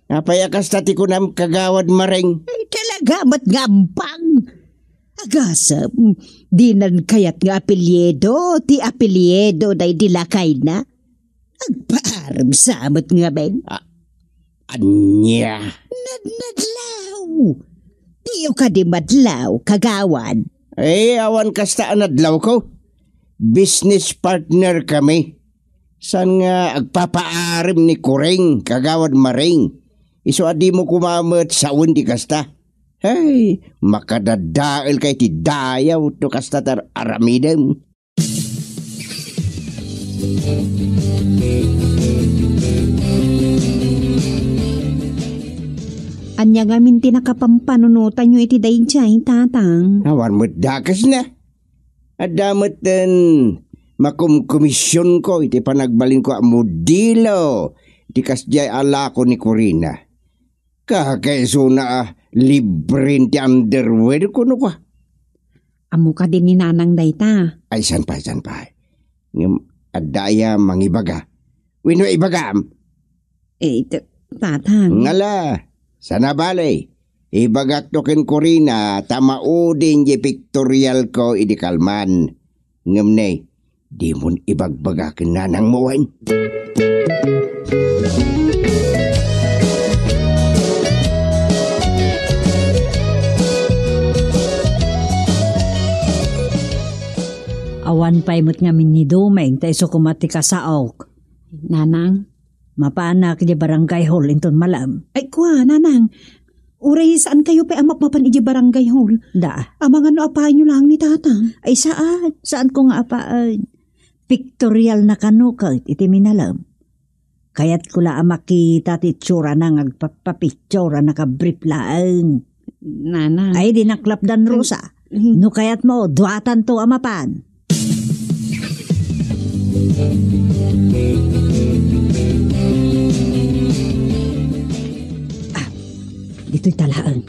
apay a kasta ti kunam, Kagawad Maring? Ay, talaga met nga ampag. Agasem, dinan kayat nga apelyido ti apelyido daydi lakayna? Agpaarem sa met ngamin. A-, ania? Nadnadlaw. Diyo kadi madlaw, Kagawad? Eh, awan kasta a nadlawko. Business partner kami. Saan nga agpapaarem ni Kuring, Kagawad Maring? Isu a dimo koma met sawen ti kasta. Hey, makadadaelka iti dayaw no kasta ti ar-, aramidem. Ania ngamin ti nakapampanunotanyo iti daydiay, Tatang? Awan met dakesna. Adda metten makumkomisionko iti panagbalinko a modelo iti kasdiay a lako ni Corina. Kakaisuna a libren ti underwear, kuno kua. Ammo kadi ni Nanang dayta? Ay, saan pay, saan pay. Ngem adda aya mangibaga? Wenno ibagam? Eh, t-, Tatang. Ngala, saan a bale. Ibagakto ken Corina ta maudin diay pictorialko idi kalman. Ngem ne, dimon ibagbaga ken nanangmo wen. Awan pay met ngamin ni Dumeng ta isu koma ti kasaok. Nanang? Mapanak idiay barangay hall inton malem. Ay, kua, Nanang. Uray saan kayo pay a mapmapan idiay barangay hall. Da. Amangan no apaanyo laeng ni Tatang. Ay, saan. Saan ko nga apaen. pictorial na kano ket iti minalem. Kayatko la a makita ti itsurana nga agpapapicture a naka-brief laeng. Nanang. Ay, di naklapdan, Rosa. Mm. No kayatmo, duatanto a mapan. Ah, ditoy ta laeng.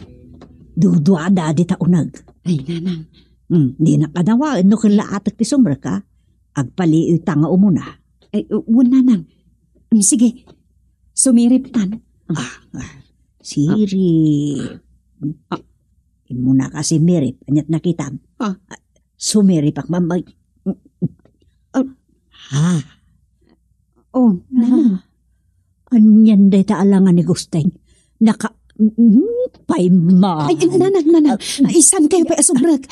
Duduada dita uneg. Ay, nanang. Hmm, di nakanawaen no ken laatek ti sumrek, a. Agpaliiwta nga umuna. Ay, wen, nanang. Mm, sige. Sumiriptan. Ah, ah, sirip. Ah. Immunaka simirip. Aniat nakitam? Ah. Ah, sumiripak, ma'am. Ay. Ah. Ha? Oh, nanang. Anian dayta alangan ni Gusteng? Naka-, mm, pay ma. Ay, nanang, nanang. Ah. Ay, saan kayo pay a sumrek?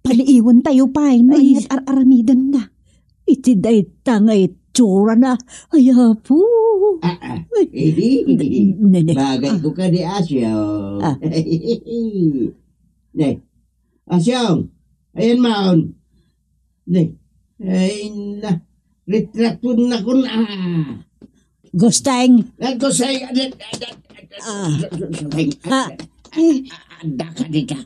Paliiwan tayo pay. Ay. Aniat ar-aramiden na. Iti dayta nga itsurana. Ay, apo. Ah, ah. Ay. Ne, ne. Bagay ko kadi, Asyong. Ah. Ne. Asyong. Ayan maon. Ne. Ay, na. Retrato na kun, ah. Gusteng. Ay, Gusteng. Ah. Gusteng. Ah. Ay, adda ka dita.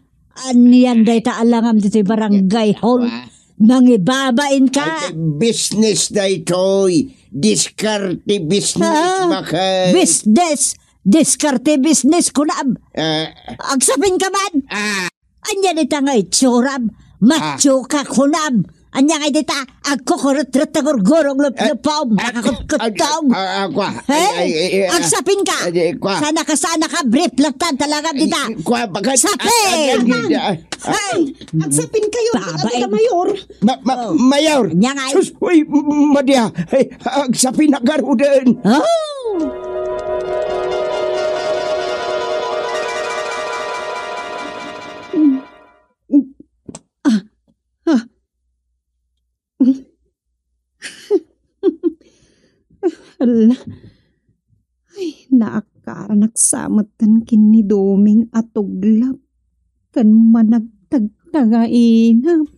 Anian dayta alangam ditoy barangay hall? Wa. Nangibabain ka? Ay, business daytoy. Diskarte business, ah, bakit? Business. Diskarte business, kunam. Ah. Agsapin ka man? Ah. Ania dita nga itsuram? Matyo ka, kunam. Ania nga dita? Agkukurut-rut ta gurgurong lup-, eh, lupom, eh, nakakutkutom. Eh, eh, eh, eh, eh, eh, agsapin ka. Eh, eh, kwa. Sana ka, sana ka, brief lang tan talaga dita. Eh, kwa, bakit? Sapin! Ah, ah, ah, ah. Ay, agsapin kayo, babae. Mayor. Ma-, ma-, oh. Mayor. Ania nga? Sus, uy, m-, madia. Ay, agsapin na garuden. Oh! Ah, ah. Hala. Ay, naakaranak sa metten ken ni Doming a tuglap ken managtagtagainam.